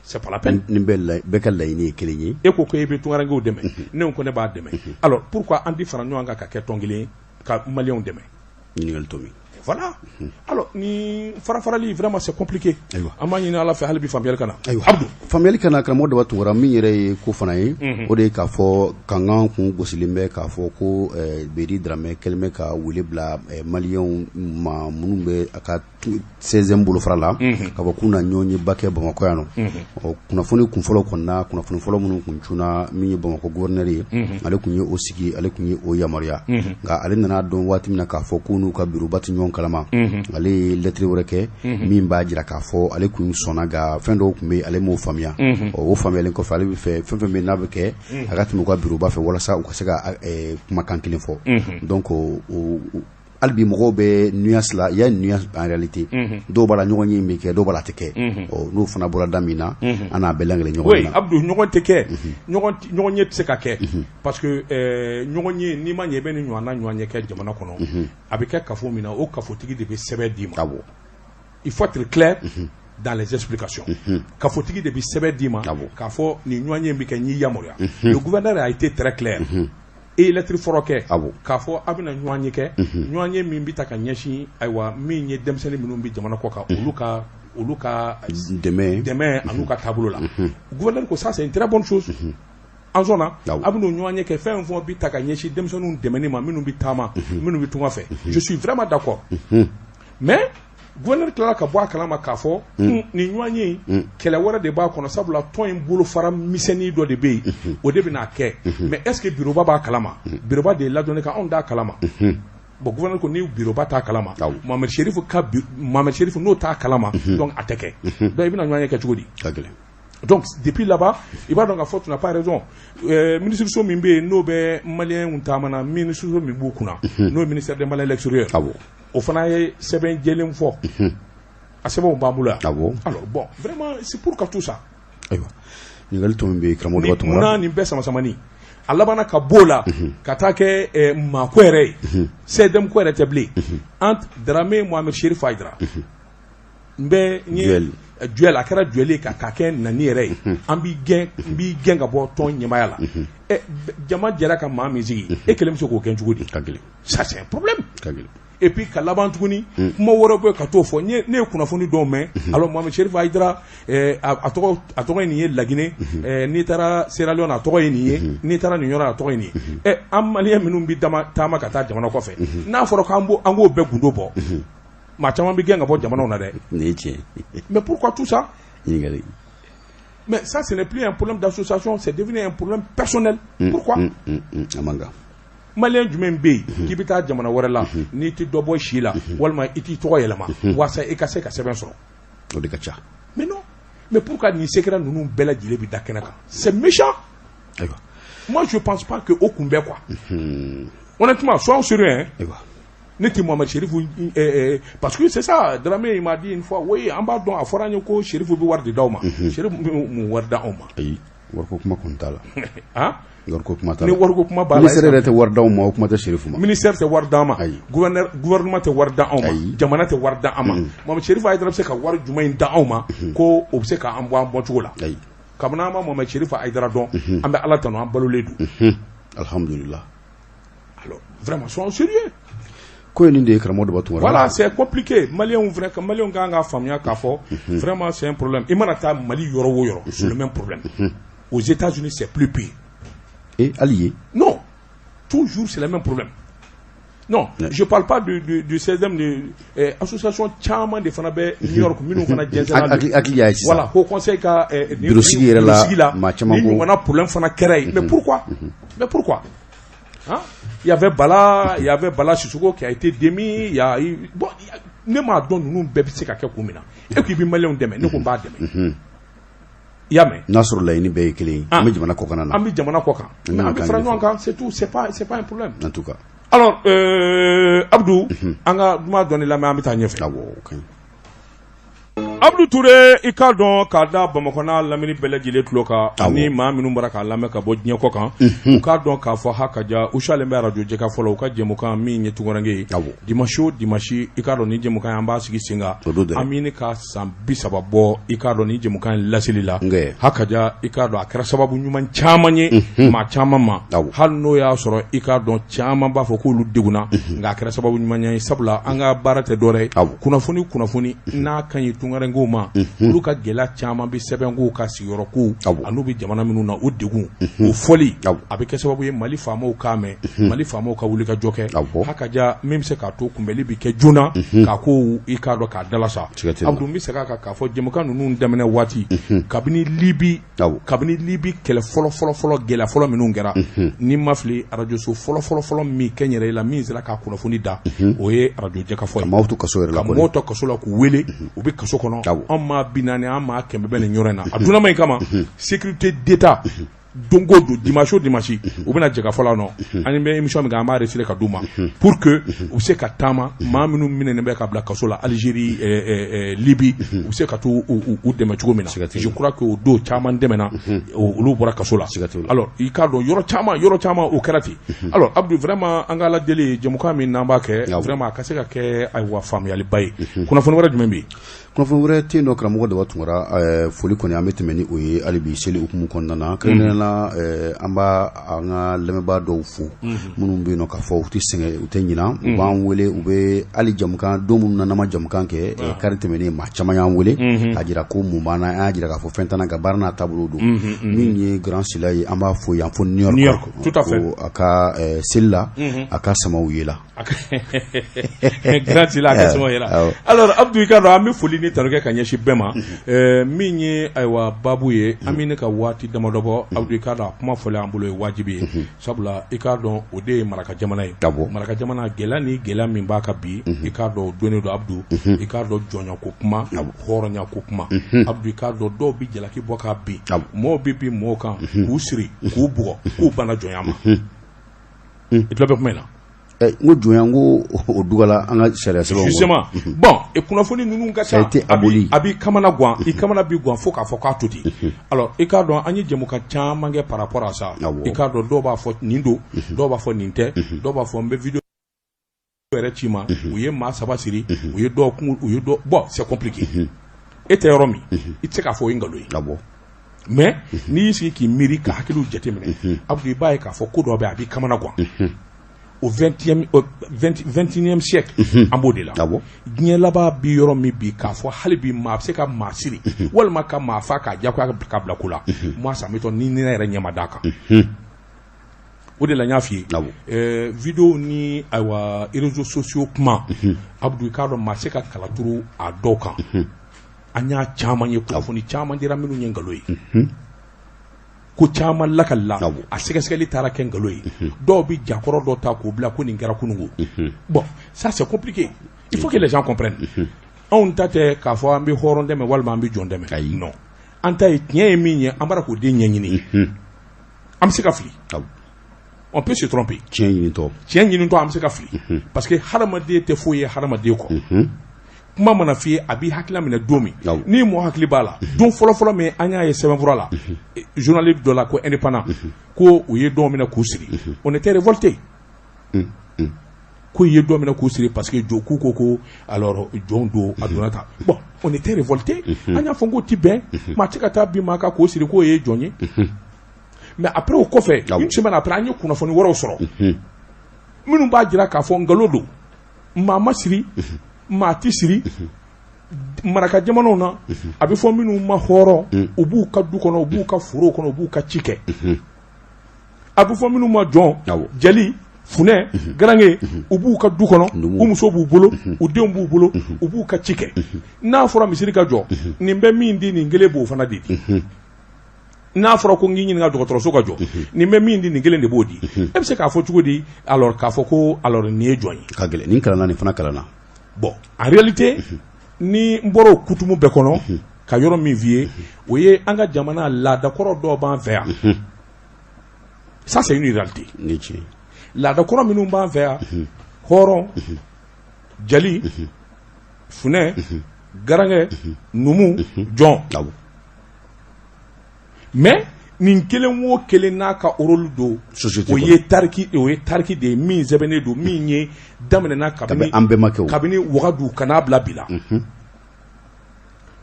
C'est pas la peine. Ni bɛɛ ka laɲini ye kelen ye. E ko e bɛ tunkarankew dɛmɛ, ne ko ne b'a dɛmɛ, alors pourquoi an ti fara ɲɔgɔn kan ka kɛ tɔn kelen ye ka Maliyɛnw dɛmɛ? Ɲininkali to min. Voilà. Alors ni fara farali, vraiment, c'est compliqué. An b'a ɲini Ala fɛ hali bi faamuyali ka na. Ayiwa. Abdou. Faamuyali ka na, karamɔgɔ Daba Tunkara. Min yɛrɛ ye ko fana ye, o de ye k'a fɔ kankan kun gosilen bɛ k'a fɔ ko Bedi Dramɛ kɛlen bɛ ka wele bila Maliyɛnw ma minnu bɛ a ka 16e bolofara la, k'a fɔ k'u na ɲɔgɔn ye ba kɛ Bamakɔ yan nɔ. Ɔ, kunnafoni kun fɔlɔ kɔnɔna, kunnafoni fɔlɔ minnu kun cunna, min ye Bamakɔ gouverneur ye, ale kun ye o sigi, ale kun ye o yamaruya. Nka ale nana dɔn waati min na k'a fɔ k'u n'u ka bureau ba tɛ ɲɔgɔn kalama, ale ye lettre wɛrɛ kɛ min b'a jira k'a fɔ ale kun sɔnna, nka fɛn dɔw tun bɛ yen, ale m'o faamuya. Ɔ, o faamuyalen kɔfɛ, ale bɛ fɛ fɛn fɛn bɛ yen n'a bɛ kɛ, a ka tɛmɛ u ka bureau ba fɛ walasa u ka se ka kumakan kelen fɔ. Donc o hali bi mɔgɔw bɛ nuance la, il y a une nuance en réalité. Dɔw b'a la ɲɔgɔn ye bɛ kɛ, dɔw b'a la a tɛ kɛ. Ɔ, n'o fana bɔra da min na, an n'a bɛɛ langele ɲɔgɔn Oui na. Abdou, ɲɔgɔn tɛ kɛ, ɲɔgɔn ye tɛ se ka kɛ, parce que ɲɔgɔn ye, n'i ma ɲɛ i bɛ ni ɲɔgɔn na ɲɔgɔn ye kɛ jamana kɔnɔ, a bɛ kɛ kafo min na, o kafotigi de bɛ sɛbɛn d'i ma. Il faut être clair dans les explications. Kafotigi de bɛ sɛbɛn d'i ma k'a fɔ nin ɲɔgɔn ye bɛ kɛ, n y'i yamaruya. Le gouverneur a été très clair e ye lettre fɔlɔ kɛ k'a fɔ a bɛna ɲɔgɔn ye kɛ, ɲɔgɔn ye min bɛ ta ka ɲɛsin, ayiwa, min ye denmisɛnnin minnu bɛ jamana kɔ kan, olu ka dɛmɛ. Dɛmɛ an'u ka taabolo la. Gouverneur ko ça, c'est une très bonne chose, an sɔnna. A bɛn'o ɲɔgɔn ye kɛ, fɛn fɛn bɛ ta ka ɲɛsin denmisɛnninw dɛmɛni ma, minnu bɛ taama, minnu bɛ tunga fɛ, je suis vraiment d'accord. Mais gouverneur tilala ka bɔ a kalama k'a fɔ nin ɲɔgɔn ye in, kɛlɛ wɛrɛ de b'a kɔnɔ, sabula tɔn in bolofara misɛnnin dɔ de bɛ yen, o de bɛna kɛ. Mais est ce que bureau ba b'a kalama? Bureau ba de ye ladɔnni kan, anw t'a kalama. Bon, gouverneur ko ni bureau ba t'a kalama, Mohamed Chérif ka Mohamed Chérif n'o t'a kalama, donc a tɛ kɛ. Donc i bɛna ɲɔgɔn ye kɛ cogo di? Ka gɛlɛn. Donc depuis là-bas, i b'a dɔn k'a fɔ tu n'as pas raison. Ministre so min bɛ yen n'o bɛ Maliyɛnw taamana, ministre so min b'u kunna, n'o ye ministère des Maliens de l'extérieur, o fana ye sɛbɛn jɛlen fɔ, a sɛbɛnw b'an bolo yan. Alors bon, vraiment, c'est pour que tout ça. Ayiwa. Ɲininkali tɔ min bɛ yen, karamɔgɔ Daba Tunkara. Munna nin bɛɛ samasamani a labanna ka b'o la ka taa kɛ maako yɛrɛ ye, CDM ko yɛrɛ tɛ bilen, entre Dramé Mohamed Chérif Haïdara, n bɛ n ye duel, a kɛra duel ye ka kɛ nani yɛrɛ ye, an b'i gɛn, n b'i gɛn ka bɔ tɔn ɲɛmaaya la. Jama jɛra ka maa min sigi, e kelen bɛ se k'o gɛn cogo di? Ça, c'est un problème. Et puis ka laban tuguni, kuma wɛrɛ bɛ ka t'o fɔ. Ne ye kunnafoni dɔw mɛn. Alors, Mohamed Chérif Haïdara, a tɔgɔ ye nin ye Laginɛ, n'i taara Sierra Leone, a tɔgɔ ye nin ye, n'i taara nin yɔrɔ, a tɔgɔ ye nin ye. An Malien minnu bɛ taama ka taa jamana kɔfɛ, n'a fɔra k'an k'o bɛɛ gundo bɔ, maa caman bɛ gɛn ka bɔ jamanaw na dɛ. Nin ye tiɲɛ. Mais pourquoi tout ça? Ɲininkali. Mais ça, ce n'est plus un problème d'association, c'est devenu un problème personnel. Pourquoi? A man kan. Malien jumɛn bɛ yen k'i bɛ taa jamana wɛrɛ la, n'i tɛ dɔ bɔ si la, walima i t'i tɔgɔ yɛlɛma walasa i ka se ka sɛbɛn sɔrɔ? O de ka ca. Mais non, mais pourquoi nin secret ninnu bɛɛ lajɛlen bɛ da kɛnɛ kan? C'est méchant. Ayiwa. Moi, je pense pas que o kun bɛ, quoi. Honnêtement, soyons sérieux, hein. Ayiwa. Ne tɛ Mohamed Chérif, parce que c'est ça, Dramé, il m'a dit une fois, oui, an b'a dɔn, a fɔra an ye ko Chérif bɛ wari de d'aw ma. Chérif bɛ mun wari d'anw ma? Ayi, wariko kuma kɔni t'a la. Han? Wariko kuma t'a la. Ni wariko kuma b'a la. Ministère yɛrɛ tɛ wari d'anw ma, o kuma tɛ Chérif ma. Ministère tɛ wari d'an ma. Ayi. Gouvernement tɛ wari d'anw ma. Ayi. Jamana tɛ wari d'an ma. Mohamed Chérif Haïdara bɛ se ka wari jumɛn in d'anw ma ko o bɛ se k'an bɔ an bɔcogo la? Ayi. Kabini an ma Mohamed Chérif Haïdara dɔn, an bɛ Ala tanu, an balolen don. Alhamdulillah. Alors, vraiment, soyons sérieux. Ko ye nin de ye, karamɔgɔ Daba Tunkara. Voilà, c'est compliqué. Maliens, Maliens kan ka faamuya k'a fɔ vraiment, c'est un problème. I mana taa Mali yɔrɔ o yɔrɔ, c'est le même problème. Aux États-Unis, c'est plus pire. Et hali yen? Non, toujours c'est le même problème. Non, je parle pas du 16e de association caman de fana bɛ New York minnu fana jɛnsɛnna. Hakili y'a ye sisan. Voilà, Haut Conseil ka bureau sigi yɛrɛ la, maa caman ko ni ɲɔgɔnna problème fana kɛra yen. Mais pourquoi? Mais pourquoi? Hein? Il y avait Bala, il y avait Bala Sissoko qui a été démis, il y a bon, ne m'a dɔn ninnu bɛɛ bɛ se ka kɛ kun min na. E ko i bɛ Maliyɛnw dɛmɛ, ne ko n b'a dɛmɛ. I y'a mɛn? N'a sɔrɔ laɲini bɛɛ ye kelen ye, an bɛ jamana kɔkan na. An bɛ jamana kɔ kan. Mais an bɛ fara ɲɔgɔn kan, c'est tout, c'est pas un problème. En tout cas. Alors, Abdou, an ka duman dɔɔni lamɛn, an bɛ taa ɲɛfɛ. Awɔ, o ka ɲi. Abdou Touré, i k'a dɔn k'a da Bamakɔ n'a lamini bɛɛ lajɛlen tulo kan, ani maa minnu bɔra k'a lamɛn ka bɔ diɲɛ kɔ kan, u k'a dɔn k'a fɔ ha ka ja u salen bɛ arajo jɛka fɔlɔ, u ka jɛmukan min ye tunkaranke ye, dimanche o dimanche. I k'a dɔn ni jɛmukan an b'a sigi sen kan, an bɛ ka san 30 bɔ, i k'a dɔn ni jɛmukan in laseli la. Ha ka ja, i k'a dɔn a kɛra sababu ɲuman caman ye maa caman ma, hali n'o y'a sɔrɔ i k'a dɔn caman b'a fɔ k'olu degunna, nka a kɛra sababu ɲuman ye, sabula an ka baara tɛ dɔwɛrɛ ye, kunnafoni n'a ka ɲi tunkarankew ma, olu ka gɛlɛya caman bɛ sɛbɛnkow ka sigiyɔrɔ kow an'u bɛ jamana minnu na, o degun o fɔli a bɛ kɛ sababu ye Mali faamaw k'a mɛn, Mali faamaw ka wuli ka jɔ kɛ. Ha ka ja, min bɛ se k'a to kunbɛli bɛ kɛ joona, k'a ko i k'a dɔn k'a dalasa. Abdou, n bɛ segin a kan k'a fɔ jɛmukan ninnu daminɛ waati, kabini Libi, kabini Libi kɛlɛ fɔlɔ fɔlɔ fɔlɔ, gɛlɛya fɔlɔ minnu kɛra, ni ma fili, arajoso fɔlɔ fɔlɔ fɔlɔ min kɛ n yɛrɛ la, min sera k'a kunnafoni da, o ye arajo jɛkafɔ ye. Ka maaw to kaso yɛrɛ la, ka maaw to kaso la, k'u wele, u bɛ kaso kɔnɔ. An maa 40, an maa 100 bɛ nin yɔrɔ in na. A dunnama in kama, sécurité d'État, don o don, dimanche o dimanche, u bɛna jɛkafɔ la nɔ, an bɛ émission min kɛ, an b'a enregistré ka d'u ma pour que u bɛ se ka taama maa minnu minɛnen bɛ ka bila kaso la Algérie, Libye, u bɛ se ka t'u u dɛmɛ cogo min na. Je crois que o don caman dɛmɛna, olu bɔra kaso la. Alors, i k'a dɔn yɔrɔ caman, yɔrɔ caman o kɛra ten. Alors Abdou, vraiment, an ka Ala deli, jɛmukan min n'an b'a kɛ, vraiment, a ka se ka kɛ, ayiwa, faamuyaliba ye. Kunnafoni wɛrɛ jumɛn bɛ yen? Kunnafoni wɛrɛ tɛ yen nɔ, karamɔgɔ Daba Tunkara. Foli kɔni, an bɛ tɛmɛ ni o ye hali bi seli hukumu kɔnɔna na. Kɛrɛnkɛrɛnnenya la, an b'a an ka lamɛnbaa dɔw fo minnu bɛ yen nɔ k'a fɔ u tɛ sɛgɛn, u tɛ ɲina, u b'an wele, u bɛ hali jamukan don minnu na n'an ma jamukan kɛ, kari tɛmɛnen, maa caman y'an wele k'a jira ko mun b'an na. An y'a jira k'a fɔ fɛn t'an na, ka baara n'a taabolo don. Min ye Grand Sila ye, an b'a fo yan fo New York. Tout à fait. Ko a ka seli la, a ka samaw ye la. Grand Sila, a ka samaw ye la. Alors Abdou, i k'a dɔn an bɛ foli ni tanu kɛ ka ɲɛsin bɛɛ ma. Min ye, ayiwa, baabu ye, an bɛ ne ka waati damadɔ bɔ. Abdou, i k'a dɔn a kuma fɔlen an bolo ye wajibi ye, sabula i k'a dɔn o de ye maraka jamana ye. Maraka jamana, gɛlɛya ni gɛlɛya min b'a ka bi, i k'a dɔn o donnen don. Abdou, i k'a dɔn jɔnya ko kuma, hɔrɔnya ko kuma. Abdou, i k'a dɔn dɔw bɛ jalaki bɔ k'a bin, mɔgɔw bɛ bin mɔgɔw kan k'u siri, k'u bugɔ, k'u banna jɔnya ma. I tulo bɛ kuma in na? N ko jɔnya, n ko o dugala an ka sariya sɛbɛnw kɔnɔ. Justement, bon, et kunnafoni ninnu ka Ça a ca. été aboli. A b'i kamana gan, i kamana bi gan fo k'a fɔ k'a to ten. Alors, i k'a dɔn, an ye jɛmukan caman kɛ par rapport à ça. I k'a dɔn, dɔw b'a fɔ nin don, dɔw b'a fɔ nin tɛ, dɔw b'a fɔ n bɛ vidéo yɛrɛ ci ma, u ye maa saba siri, u ye dɔw kun, u ye dɔ. Bon, c'est compliqué. E tɛ yɔrɔ min, i tɛ se k'a fɔ o ye nkalon ye. Mais n'i y'i sigi k'i miiri, ka hakiliw jateminɛ, Abdou, i b'a ye k'a fɔ ko dɔ bɛ yen, a b'i kamana gan. Au 20e, au 20 21e siècle, an b'o de la. Diɲɛ laban bi yɔrɔ min bi, k'a fɔ hali bi maa bɛ se ka maa siri walima ka maa fa k'a diyagoya ka bila ko la, moi, ça m'étonne ni ne yɛrɛ ɲɛ ma d'a kan. O de la n y'a f'i ye, vidéo ni, ayiwa, réseaux sociaux kuma, Abdou, i k'a dɔn, maa tɛ se ka kala turu a dɔw kan. An y'a caman ye, kunnafoni caman dira minnu ye nkalon ye, ko caman lakalila, a sɛgɛsɛgɛli taara kɛ nkalon ye. Dɔw bɛ jakɔrɔ dɔ ta k'o bila ko nin kɛra kununko. Bon, ça, c'est compliqué. Il faut que les gens comprennent, anw ta tɛ k'a fɔ an bɛ hɔrɔn dɛmɛ walima an bɛ jɔn dɛmɛ. Ayi. Non, an ta ye tiɲɛ ye min ye, an b'ara k'o den ɲɛɲini. An bɛ se ka fili, on peut se tromper. Tiɲɛ ɲinitɔ. Tiɲɛ ɲinitɔ, an bɛ se ka fili, parce que hadamaden tɛ foyi ye hadamaden kɔ. Kuma mana f'i ye, a b'i hakilila minɛ don min, n'i mɔgɔ hakili b'a la, don fɔlɔ-fɔlɔ min an y'a ye sɛbɛnfura la, journal dɔ la, ko indépendant, ko u ye dɔw minɛ k'u siri, on était révolté ko i ye dɔ minɛ k'u siri parce que jo k'u ko alors jɔn don, a donna tan. Bon, on était révolté, an y'a fɔ k'o ti bɛn, maa tɛ ka taa bin maa kan k'o siri k'o ye jɔn ye. Mais après, o kɔfɛ, une semaine après, an ye kunnafoni wɛrɛw sɔrɔ minnu b'a jira k'a fɔ nkalon don, maa ma siri, maa ti siri. Maraka jamanaw na, a bɛ fɔ minnu ma hɔrɔn, u b'u ka du kɔnɔ, u b'u ka foro kɔnɔ, u b'u ka ci kɛ. A bɛ fɔ minnu ma jɔn, jeli, funɛ, garange, u b'u ka du kɔnɔ, u muso b'u bolo, u denw b'u bolo, u b'u ka ci kɛ. N'a fɔra misiri ka jɔ, nin bɛ min di, nin kelen b'o fana de di. N'a fɔra ko n k'i ɲininka dɔgɔtɔrɔso ka jɔ, nin bɛ min di, nin kelen de b'o di. E bɛ se k'a fɔ cogo di alors k'a fɔ ko alors nin ye jɔn ye? Ka gɛlɛn, nin kalanna, nin fana kalanna. Bon, en réalité, ni n bɔra o kutumu bɛɛ kɔnɔ ka yɔrɔ min f'i ye, o ye an ka jamana laadakɔrɔ dɔw b'an fɛ yan. Ça, c'est une réalité. Ni tiɲɛ. Laadakɔrɔ minnu b'an fɛ yan, hɔrɔn, jali, funɛ, garankɛ, numu, jɔn. Mais nin kelen o kelen n'a ka rôle don. Société. O ye tariki, o ye tariki de ye min sɛbɛnnen don, min ye daminɛna kabini an bɛnbakɛw. Kabini Wagadu ka n'a bila bi la.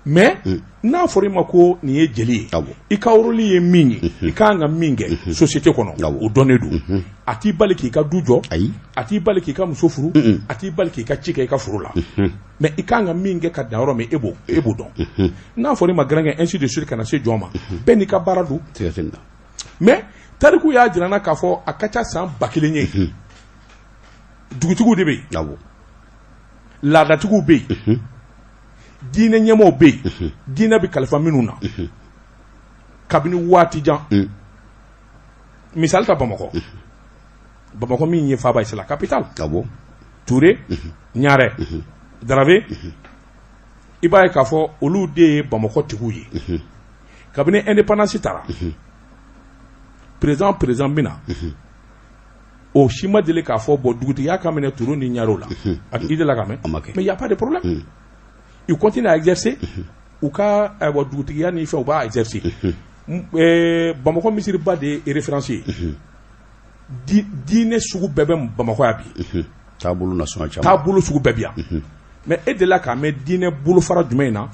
Mais n'a fɔra i ma ko nin ye jeli ye, i ka rôle ye min ye, i ka kan ka min kɛ société kɔnɔ, o dɔnnen don. A t'i bali k'i ka du jɔ. Ayi. A t'i bali k'i ka muso furu. A t'i bali k'i ka ci kɛ i ka foro la. Mais i ka kan ka min kɛ ka dan yɔrɔ min, e b'o dɔn. N'a fɔra i ma garankɛ, ainsi de suite, ka na se jɔn ma, bɛɛ n'i ka baara don. Siga tɛ nin na. Mais tariku y'a jira n na k'a fɔ a ka ca san 1000 ye, dugutigiw de bɛ yen, laadatigiw bɛ yen, diinɛ ɲɛmɔgɔw bɛ yen, diinɛ bɛ kalifa minnu na kabini waati jan. Misali ta Bamakɔ, Bamakɔ min ye faaba ye, c'est la capitale. Ture, Ɲarɛ, Darave, i b'a ye k'a fɔ olu de ye Bamakɔ tigiw ye. Kabini indépendance taara, président bɛ na, o si ma deli k'a fɔ bon, dugutigiya ka minɛ Ture ni Ɲarew la. A i delila ka mɛn? A ma kɛ. Mais y a pas de problème, ils continuent à exercer u ka, ayiwa, dugutigiya ni fɛn, u b'a exercer. Bamakɔ misiriba de ye référence ye. Diinɛ sugu bɛɛ bɛ Bamakɔ yan bi. Taabolo nasɔngɔ caman. Taabolo sugu bɛɛ bi yan. Mais e delila k'a mɛn diinɛ bolofara jumɛn in na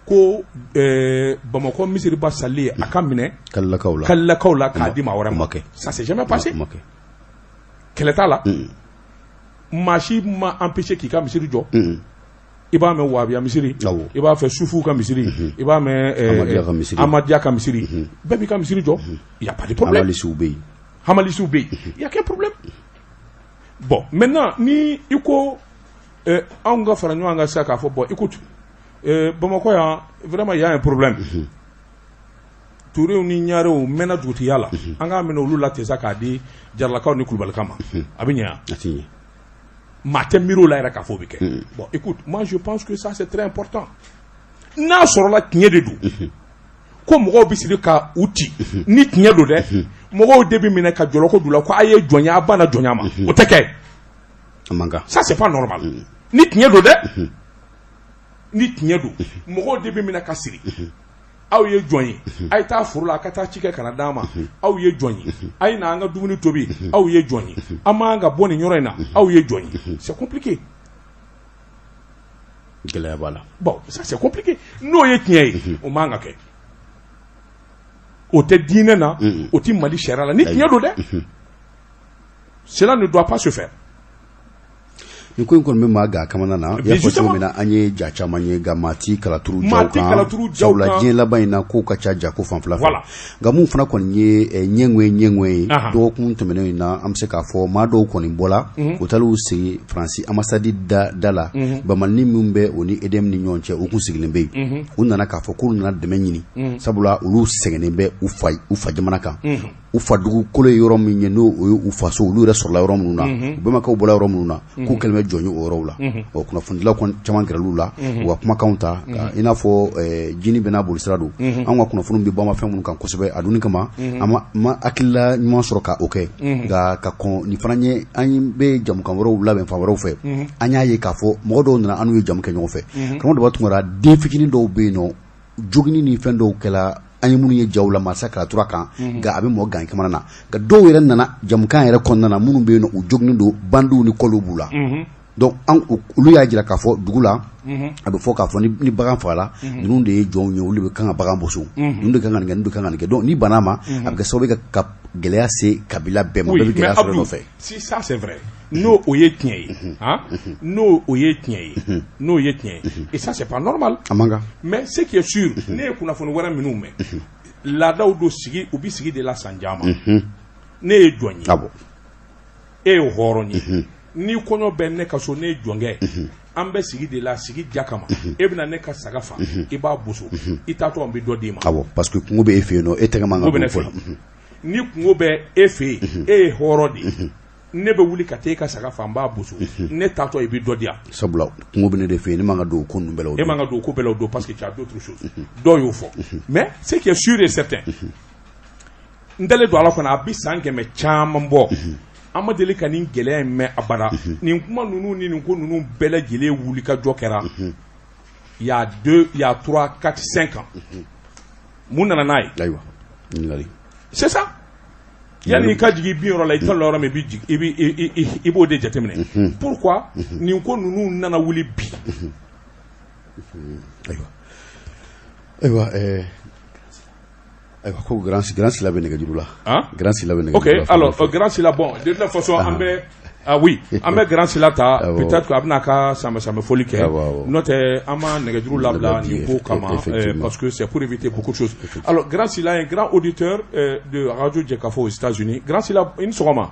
ko Bamakɔ misiriba sali a ka minɛ Kalilakaw la. Kalilakaw la k'a di maa wɛrɛ O ma ma? kɛ. Ça s'est jamais passé. O ma kɛ. Kɛlɛ t'a la, maa si ma empêché k'i ka misiri jɔ. I b'a mɛn wahabiya misiri, i b'a fɛ sufuw ka misiri, i b'a mɛn Ahmadiyya ka misiri. Ahmadiyya ka misiri, bɛɛ b'i ka misiri jɔ, y a pas de problème. Hamalisiw bɛ yen. Hamalisiw bɛ yen, y a aucun problème. Bon, maintenant, ni i ko anw ka fara ɲɔgɔn kan sisan k'a fɔ bon, écoute, Bamakɔ yan, vraiment, y a un problème, Turew ni Ɲarew mɛnna dugutigiya la, an k'a minɛ olu la ten sa k'a di Jaralakaw ni Kulubalikaw ma, a bɛ ɲɛ wa? A ti ɲɛ. Maa tɛ miiri o la yɛrɛ k'a fɔ o bɛ kɛ. Bon, écoute, moi, je pense que ça, c'est très important. N'a sɔrɔla tiɲɛ de don ko mɔgɔw bɛ siri ka u ci, ni tiɲɛ don dɛ, mɔgɔw de bɛ minɛ ka jɔlɔkɔ d'u la ko a ye jɔnya, a banna jɔnya ma, o tɛ kɛ. Ça, c'est pas normal. Ni tiɲɛ don dɛ, ni tiɲɛ don, mɔgɔw de bɛ minɛ ka siri. Aw ye jɔn ye? A ye taa foro la, a ka taa ci kɛ ka na d'an ma. Aw ye jɔn ye? A ye na an ka dumuni tobi. Aw ye jɔn ye? An m'an ka bɔ nin yɔrɔ in na. Aw ye jɔn ye? C'est compliqué. Gɛlɛya b'a la. Bon, ça, c'est compliqué. N'o ye tiɲɛ ye, o man ka kɛ. O tɛ diinɛ na, o tɛ Mali sariya la. Ni tiɲɛ don dɛ, cela ne doit pas se faire. Nin ko in kɔni bɛ maa ga kamana na. I y'a fɔ cogo min na, an ye ja caman ye, nka maa ti kalaturu jaw kan, sabula diɲɛ laban in na, kow ka ca ja ko fanfɛla fɛ. Nka mun fana kɔni ye ɲɛŋɛ ɲɛŋɛ ye, dɔgɔkun tɛmɛnen in na, an bɛ se k'a fɔ maa dɔw kɔni bɔla, u taara u sigi Faransi ambassade da la. Bamani min bɛ o ni EDM ni ɲɔgɔn cɛ, u kun sigilen bɛ yen. U nana k'a fɔ k'u nana dɛmɛ ɲini, sabula olu sɛgɛnnen bɛ u fa jamana kan. U fa dugukolo ye yɔrɔ min ye, n'o o ye u faso, olu yɛrɛ sɔrɔla yɔrɔ minnu na, u bɛnbakɛw bɔra yɔrɔ minnu na, k'u kɛlen bɛ jɔn ye o yɔrɔw la. Ɔ, kunnafonidilaw kɔni caman gɛrɛl'u la, u ka kumakanw ta, i n'a fɔ jini bɛɛ n'a bolisira don. Anw ka kunnafoniw bɛ bɔ an ma fɛn minnu kan kosɛbɛ, a dunni kama an ma hakilila ɲuman sɔrɔ ka o kɛ. Nka ka kɔn nin fana ɲɛ, an bɛ jamukan wɛrɛw labɛn fan wɛrɛw fɛ. An y'a ye k'a fɔ mɔgɔ dɔw nana, an n'u ye jamu kɛ ɲɔgɔn fɛ. Karamɔgɔ Daba Tunkara, den fitinin dɔw bɛ yen nɔ, jogini ni fɛn dɔw kɛla, an ye minnu ye jaw la Marsa Kalatura kan, nka a bɛ mɔgɔ gan kamana na. Nka dɔw yɛrɛ nana jamukan yɛrɛ kɔnɔna na, minnu bɛ yen nɔ, u joginen don, bandiw ni kɔliw b'u la. Donc an olu y'a jira k'a fɔ dugu la, a bɛ fɔ k'a fɔ ni bagan fagala, ninnu de ye jɔnw ye, olu de bɛ kan ka bagan boso, ninnu de kan ka nin kɛ, ninnu de kan ka nin kɛ. Donc ni banna ma, a bɛ kɛ sababu ye ka gɛlɛya se kabila bɛɛ ma, bɛɛ bɛ gɛlɛya sɔrɔ nɔfɛ. Si ça, c'est vrai, n'o o ye tiɲɛ ye, han, n'o o ye tiɲɛ ye, n'o ye tiɲɛ ye, et ça, c'est pas normal. A man kan. Mais ce qui est sûr, ne ye kunnafoni wɛrɛ minnu mɛn, laadaw don, sigi, u bɛ sigi de la san caman. Ne ye jɔn ye, e ye hɔrɔn ye. Ni kɔɲɔ bɛ ne ka so, ne ye jɔnkɛ, an bɛ sigi de la, sigi ja kama. E bɛna ne ka saga fa, i b'a boso, i taatɔ n bɛ dɔ d'i ma. Awɔ, parce que kungo bɛ e fɛ yen nɔ, e tɛgɛ man kan ka don ko la. Ni kungo bɛ e fɛ yen, e ye hɔrɔn de ye, ne bɛ wuli ka taa e ka saga fa, n b'a boso, ne taatɔ i bɛ dɔ di yan. Sabula kungo bɛ ne de fɛ yen, ne man ka don o ko ninnu bɛɛ la o don. E man ka don o ko bɛɛ la o don, parce que tu as d'autres choses. Dɔw y'o fɔ, mais ce qui est sûr et certain, n dalen don Ala kɔnɔ, a bɛ san 100 caman bɔ, an ma deli ka nin gɛlɛya in mɛn abada. Nin kuma ninnu ni nin ko ninnu bɛɛ lajɛlen wuli ka jɔ kɛra il y a deux, il y a trois, quatre, 5 ans. Mun nana n'a ye? Ayiwa, ɲininkali. C'est ça. Yanni i ka jigin bin yɔrɔ la, i t'a la yɔrɔ min, i bɛ jigin, i bɛ i b'o de jateminɛ. Pourquoi nin ko ninnu nana wuli bi? Ayiwa, ko Grand Sila bɛ nɛgɛjuru la. Hein? Grand Sila bɛ nɛgɛjuru la. Ok, alors Grand Sila, bon, de toute façon, an bɛ, ah oui, an bɛ Grand Sila ta, peut-être a bɛna ka sanbɛ sanbɛ foli kɛ. N'o tɛ, an ma nɛgɛjuru labila nin ko kama, parce que c'est pour éviter beaucoup de choses. Alors Grand Sila est un grand auditeur de Radio Jekafo aux États-Unis. Grand Sila, i ni sɔgɔma.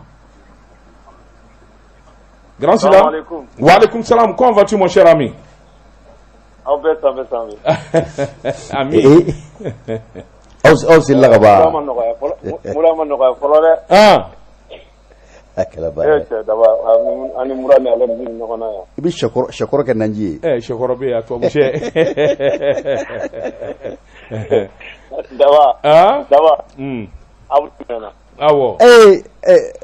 Grand Sila. Wa alaikum salam. Comment vas-tu, mon cher ami? Aw bɛɛ sanbɛ sanbɛ. Ami. Aw selila ka ban. Mura ma nɔgɔya fɔlɔ dɛ. Ah. A kɛla baara ye. Cɛ daba, ani mura ni ale ni ɲɔgɔn na yan. I bɛ sɛkɔrɔ kɛ naji ye. Ɛ, sɛkɔrɔ bɛ yen, a tubabu sɛ. Daba. Ah. Daba. Abu minɛna. Awɔ. Ee,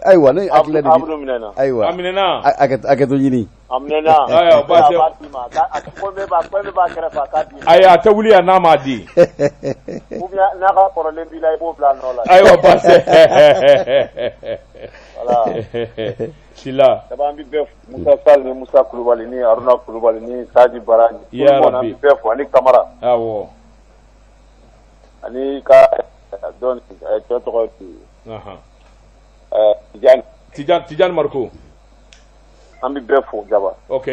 ayiwa, ne hakilila de. Abu minɛna. Ayiwa. A minɛna. A kɛ to ɲini. A minɛna. Ayiwa, baasi. A b'a d'i ma. A ko bɛɛ b'a ko bɛɛ b'a kɛrɛfɛ, a k'a d'i ma. Ayi, a tɛ wuli yan n'a m'a di. Ou bien n'a ka kɔrɔlen b'i la, i b'o bila a nɔ la. Ayiwa, baasi. Voilà. Sila. Daba, an bɛ bɛɛ fo. Musa Sall ni Musa Kulubali ni Haruna Kulubali ni Saji Baraji. Ya An Rabbi. bɛ bɛɛ fo ani Kamara. Awɔ. Ani ka dɔn cɛ tɔgɔ ye di? Tijani. Tijani, Tijani Mariko. An bɛ bɛɛ fo, Daba. Ok.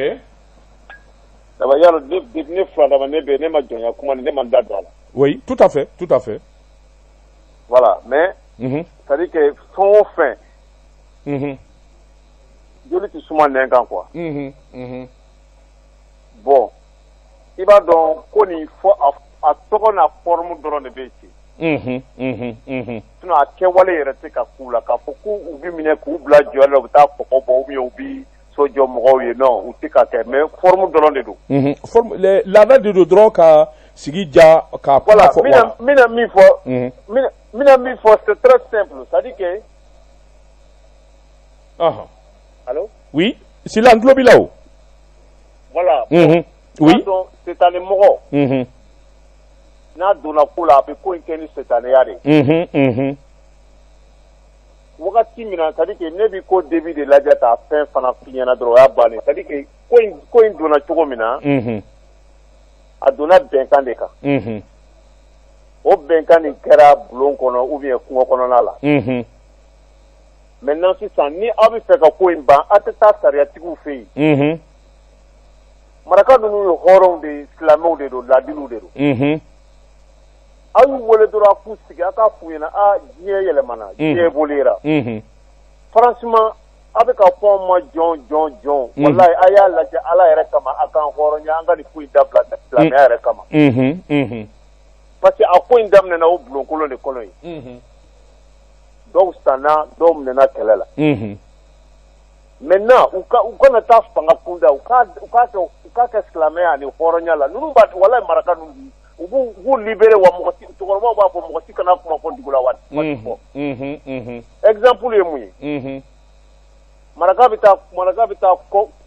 Daba, yalo ne depuis ne fila dama ne bɛ ne ma jɔnya kuma ni ne ma n da don a la. Oui, tout à fait, tout à fait. Voilà, mais c'est à dire que fɛn o fɛn, joli tɛ suma nɛn kan quoi. Bon, i b'a dɔn ko nin fɔ a tɔgɔ n'a forme dɔrɔn de bɛ yen. Sinon a kɛwale yɛrɛ tɛ ka k'u la k'a fɔ ko u bɛ minɛ k'u bila jɔ la, u bɛ taa kɔgɔ bɔ ou bien u bɛ so jɔ mɔgɔw ye. Non, u tɛ ka kɛ, mais forme dɔrɔn de don. Forme laada de don dɔrɔn ka sigi ja ka kuma Voilà, fɔ. n bɛna min fɔ, n bɛna min fɔ, c'est très simple, c'est à dire que Allô? Oui, Sila, n tulo b'i la o. Voilà. Oui. Setanɛ mɔgɔ. N'a donna ko la, a bɛ ko in kɛ ni setanɛya de ye. Wagati min na, c'est à dire que ne bɛ ko début de lajɛ k'a fɛn fana f'i ɲɛna dɔrɔn, o y'a bannen. C'est à dire que ko in donna cogo min na, a donna bɛnkan de kan. O bɛnkan nin kɛra bulon kɔnɔ ou bien kungo kɔnɔna la. Maintenant sisan, ni aw bɛ fɛ ka ko in ban, aw tɛ taa sariyatigiw fɛ yen. Maraka ninnu ye hɔrɔnw de ye, silamɛw de don, laadiliw de don. Aw y'u wele dɔrɔn, a k'u sigi, a k'a f'u ɲɛna: a diɲɛ yɛlɛmana, diɲɛ évoluera. Franchement, a bɛ ka fɔ anw ma jɔn jɔn jɔn, walayi, a y'a lajɛ Ala yɛrɛ kama, a k'an hɔrɔnya, an ka nin ko in dabila silamɛya yɛrɛ kama. Parce que a ko in daminɛna o bulonkolon de kɔnɔ yen. Dɔw sanna, dɔw minɛna kɛlɛ la. Maintenant, u kana taa fanga kunda, u k'a kɛ silamɛya ani hɔrɔnya la. Ninnu b'a, walayi, maraka ninnu, u b'u libérer wa mɔgɔ si, cɛkɔrɔbaw b'a fɔ mɔgɔ si kana kuma fɔ dugu la waati fɔ. Exemple ye mun ye? Maraka bɛ taa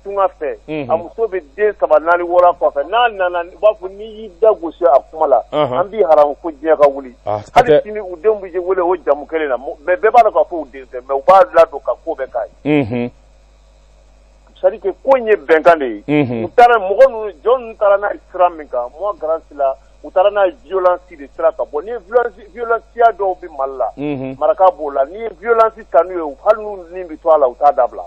tunga fɛ, a muso bɛ den 3 4 6 kɔfɛ. N'a nana, u b'a fɔ n'i y'i da gosi a kuma la, an b'i haramu fo diɲɛ ka wuli. Hali sini u denw bɛ wele o jamu kelen na, mais bɛɛ b'a dɔn k'a fɔ u den tɛ, mais u b'a ladon ka ko bɛɛ k'a ye. C'est à dire que ko in ye bɛnkan de ye. U taara mɔgɔ ninnu, jɔn ninnu taara n'a ye sira min kan, moi Grand Sila, u taara n'a ye violence de sira kan. Bon, ni ye violence dɔw bɛ Mali la, maraka b'o la. N'i ye violence ta n'u ye, hali n'u ni bɛ to a la, u t'a dabila.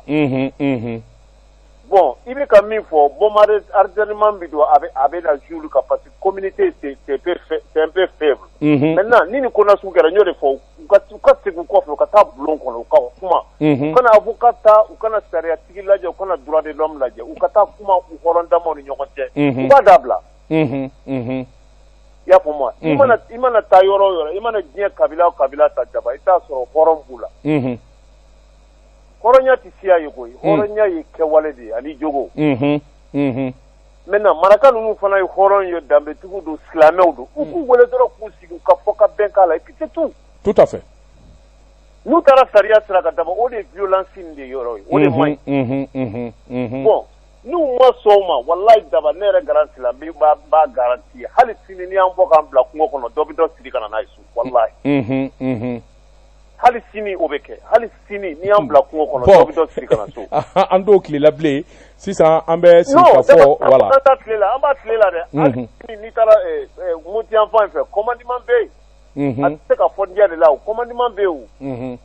Bon, i bɛ ka min fɔ, bombe harcèlement bɛ don, a bɛ na jouer olu kan, parce que communauté, c'est un peu faible. Maintenant, ni nin ko nasugu kɛra, n y'o de fɔ, u ka segin u kɔfɛ, u ka taa bulon kɔnɔ, u ka kuma. U kana avocat ta, u kana sariyatigi lajɛ, u kana droit de l'homme lajɛ, u ka taa kuma u hɔrɔn damaw ni ɲɔgɔn cɛ. U b'a dabila. I y'a faamu wa? I mana taa yɔrɔ o yɔrɔ, i mana diɲɛ kabila o kabila ta jaba, i t'a sɔrɔ hɔrɔn b'u la. Hɔrɔnya tɛ siya ye koyi, hɔrɔnya ye kɛwale de ye ani jogo. Maintenant, maraka ninnu fana ye hɔrɔn ye, danbetigiw don, silamɛw don. U k'u wele dɔrɔn k'u sigi, u ka fɔ ka bɛn k'a la, et puis c'est tout. Tout à fait. N'u taara sariya sira kan d'abord, o de ye violence in de yɔrɔ ye, o de man ɲi. Bon, n'u ma sɔn o ma, walayi daba, ne yɛrɛ Grand Sila, n b'a garanti, hali sini n'i y'an bɔ k'an bila kungo kɔnɔ, dɔ bɛ dɔ siri ka na n'a ye so, walayi. Hali sini o bɛ kɛ, hali sini n'i y'an bila kungo kɔnɔ, dɔ bɛ dɔ siri ka na so. An t'o tile la bilen, sisan an bɛ sigi ka fɔ, voilà. Non, an t'a tile la, an b'a tile la dɛ. Hali sini n'i taara Moti yan fan fɛ, commandement bɛ yen. A tɛ se ka fɔ diya de la o, commandement bɛ yen o.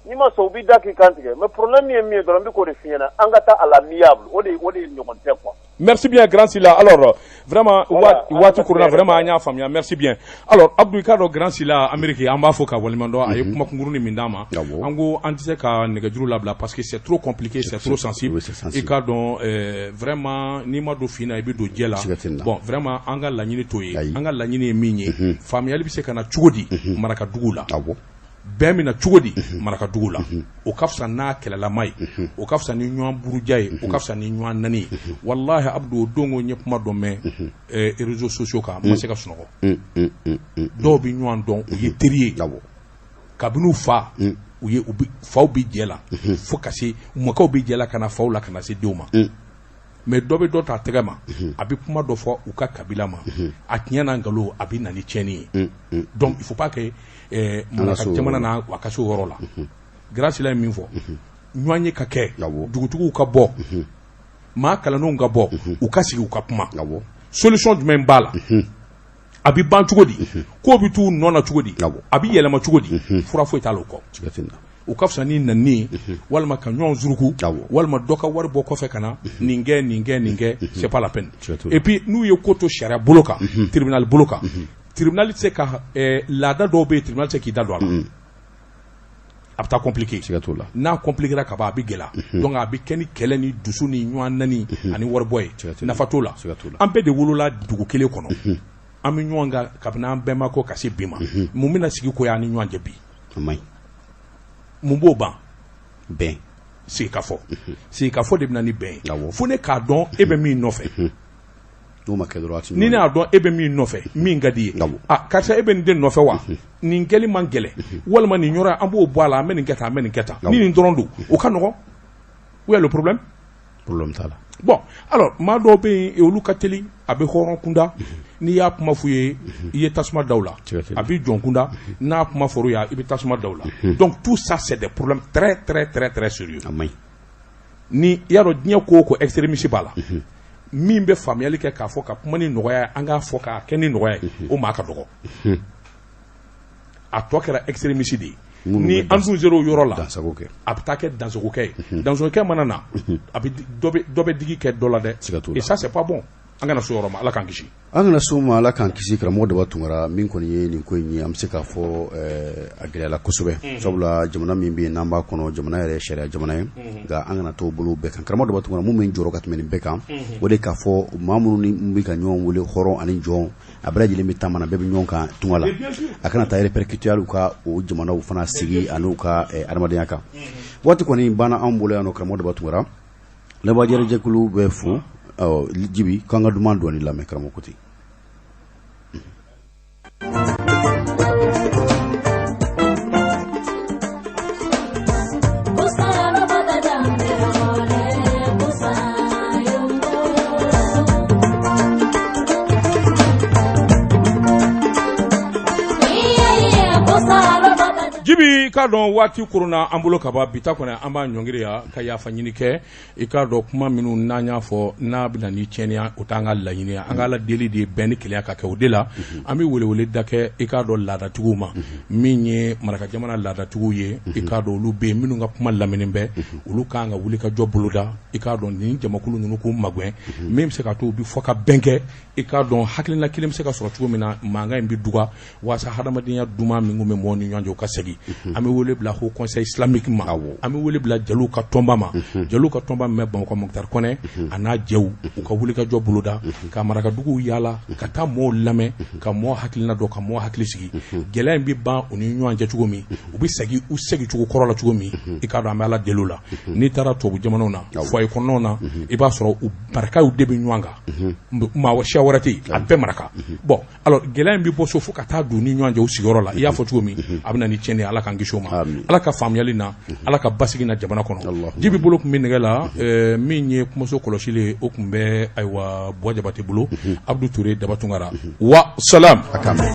N'i ma sɔn, u b'i da k'i kan tigɛ. Mais problème ye min ye dɔrɔn, n bɛ k'o de f'i ɲɛna, an ka taa à l'amiable, o de ɲɔgɔn tɛ quoi. Merci bien Grand Sila. Alors vraiment, waati kuruna, vraiment an y'a faamuya. Merci bien. Alors Abdou, i k'a dɔn Grand Sila Amérique, an b'a fɔ ka waleɲuman dɔn, a ye kuma kunkurunin min d'an ma. An ko an tɛ se ka nɛgɛjuru labila parce que c'est trop compliqué, c'est trop sensible. I k'a dɔn vraiment, n'i ma don fin na, i bɛ don jɛ la. Bon, vraiment, an ka laɲini t'o ye. An ka laɲini ye min ye, faamuyali bɛ se ka na cogo di marakadugu la? Bɛn bɛna cogo di marakadugu la? O ka fisa n'a kɛlɛlama ye, o ka fisa ni ɲɔgɔn buruja ye, o ka fisa ni ɲɔgɔn nani ye. Walahi Abdou, o don ko n ye kuma dɔ mɛn réseaux sociaux kan, n ma se ka sunɔgɔ. Dɔw bɛ ɲɔgɔn dɔn, u ye teri ye kabini u fa, u ye faw bɛ jɛ la fo ka se mɔkɛw bɛ jɛ la ka na faw la ka na se denw ma. Mais dɔ bɛ dɔ ta tɛgɛ ma, a bɛ kuma dɔ fɔ u ka kabila ma, a tiɲɛ n'a nkalon, a bɛ na ni tiɲɛni ye. Donc il faut pas que maraka jamana na a ka se o yɔrɔ la. Grand Sila ye min fɔ, ɲɔgɔn ye ka kɛ, dugutigiw ka bɔ, maa kalannenw ka bɔ, u ka sigi, u ka kuma. Solution jumɛn b'a la? A bɛ ban cogo di? Ko bɛ t'u nɔ na cogo di? A bɛ yɛlɛma cogo di? Fura foyi t'a la o kɔ. O ka fisa ni nani walima ka ɲɔgɔn zuruku, walima dɔ ka wari bɔ kɔfɛ ka na nin kɛ, nin kɛ, nin kɛ, c'est pas la peine. Et puis n'u ye ko to sariya bolo kan, tribunal bolo kan, tribunal tɛ se ka laada dɔw bɛ yen, tribunal tɛ se k'i da don a la. A bɛ taa compliqué. N'a compliqué ka ban, a bɛ gɛlɛya. Donc a bɛ kɛ ni kɛlɛ ni dusu ni ɲɔgɔn nani ani waribɔ ye. Nafa t'o la. An bɛɛ de wolola dugu kelen kɔnɔ. An bɛ ɲɔgɔn kan kabini an bɛɛ ma ko ka se bi ma. Mun bɛna sigi ko y'an ni ɲɔgɔn cɛ bi? Mun b'o ban? Bɛn. Sigikafɔ. Sigikafɔ de bɛ na ni bɛn ye. Fo ne k'a dɔn e bɛ min nɔfɛ. N'o ma kɛ dɔrɔn, ni ne y'a dɔn e bɛ min nɔfɛ, min ka di ye, a karisa, e bɛ nin den nɔfɛ wa? Nin kɛli man gɛlɛn, walima nin yɔrɔ an b'o bɔ a la, an bɛ nin kɛ tan, an bɛ nin kɛ tan. Ni nin dɔrɔn don, o ka nɔgɔn. Où est le problème? Problème t'a la. Bon, alors maa dɔw bɛ yen, olu ka teli, a bɛ hɔrɔn kunda, n'i y'a kuma f'u ye, i ye tasuma da u la, a bɛ jɔn kunda, n'a kuma fɔr'u ye, i bɛ tasuma da u la. Donc tout ça, c'est des problèmes très très très très sérieux. A man ɲi. Ni i y'a dɔn, diɲɛ ko o ko, extrémiste b'a la. Min bɛ faamuyali kɛ k'a fɔ ka kuma ni nɔgɔya ye, an k'a fɔ k'a kɛ ni nɔgɔya ye, o maa ka dɔgɔ. A tɔ kɛra extrémiste de ye. Ni an dun sera o yɔrɔ la, dansago kɛ, a bɛ taa kɛ dansagokɛ ye. Dansagokɛ mana na, a bɛ dɔ bɛ digi kɛ dɔ la dɛ. Siga t'o la. Et ça, c'est pas bon. An kana s'o yɔrɔ ma, Ala k'an kisi. An kana s'o ma, Ala k'an kisi. Karamɔgɔ Daba Tunkara, min kɔni ye nin ko in ye, an bɛ se k'a fɔ a gɛlɛyala kosɛbɛ, sabula jamana min bɛ yen n'an b'a kɔnɔ, jamana yɛrɛ ye sariya jamana ye, nka an kana t'o bolo bɛɛ kan. Karamɔgɔ Daba Tunkara, mun bɛ n jɔrɔ ka tɛmɛ nin bɛɛ kan, o de k'a fɔ maa minnu ni bɛ ka ɲɔgɔn wele hɔrɔn ani jɔn, a bɛɛ lajɛlen bɛ taama na, bɛɛ bɛ ɲɔgɔn kan tunga la, a kana taa répercuter hali u ka o jamanaw fana sigi ani ka adamadenya kan. Waati kɔni banna anw bolo yan nɔ. Karamɔgɔ Daba Tunkara, lamɛnbaajɛkulu bɛ fo. Jibi, k'an ka duman dɔɔni lamɛn, karamɔgɔ ko ten. Jibi, k'a dɔn waati koronna an bolo ka ban. Bi ta kɔni, an b'a ɲɔngiri yan ka yafa ɲini kɛ. I k'a dɔn, kuma minnu n'an y'a fɔ n'a bɛna ni tiɲɛniya, o t'an ka laɲini ye. An ka Ala deli de ye bɛn ni kelenya ka kɛ. O de la an bɛ welewele da kɛ, i k'a dɔn, laadatigiw ma. Min ye maraka jamana laadatigiw ye, i k'a dɔn, olu bɛ yen minnu ka kuma lamɛnnen bɛ, olu kan ka wuli ka jɔ boloda, i k'a dɔn, nin jamakulu ninnu k'u magɛn, min bɛ se ka to u bɛ fɔ ka bɛn kɛ, i k'a dɔn, hakilina kelen bɛ se ka sɔrɔ cogo min na, mankan in bɛ duga, walasa hadamadenya duman min kun bɛ mɔgɔw ni ɲɔgɔn cɛ, o ka segin. An bɛ wele bila Haut Conseil islamique ma, an bɛ wele bila jeliw ka tɔnba ma, jeliw ka tɔnba min bɛ Bamakɔ, Moctar Kɔnɛ a n'a jɛw, u ka wuli ka jɔ boloda ka marakaduguw yaala ka taa mɔgɔw lamɛn, ka mɔgɔw hakilina dɔn, ka mɔgɔw hakili sigi. Gɛlɛya in bɛ ban u ni ɲɔgɔn cɛ cogo min, u bɛ segin u segin cogo kɔrɔ la cogo min, i k'a dɔn, an bɛ Ala deli o la. N'i taara tubabu jamanaw na, foyer kɔnɔnaw na, i b'a sɔrɔ u marakaw de bɛ ɲɔgɔn kan, maa siya wɛrɛ tɛ yen, a bɛɛ maraka. Bon, alors gɛlɛya in bɛ bɔ so fo ka taa don ni ɲɔgɔn cɛ u sigiyɔrɔ la. I y'a fɔ cogo min, a bɛ na ni tiɲɛni ye. Ala k'an kisi o ma. Ala ka faamuyali na, Ala ka basigi na jamana kɔnɔ. Jibi bolo tun bɛ nɛgɛ la. Min ye kumaso kɔlɔsili ye, o tun bɛ ayiwa Buwa Jabate bolo. Abdou Touré, Daba Tunkara wa salam. A k'an bɛn.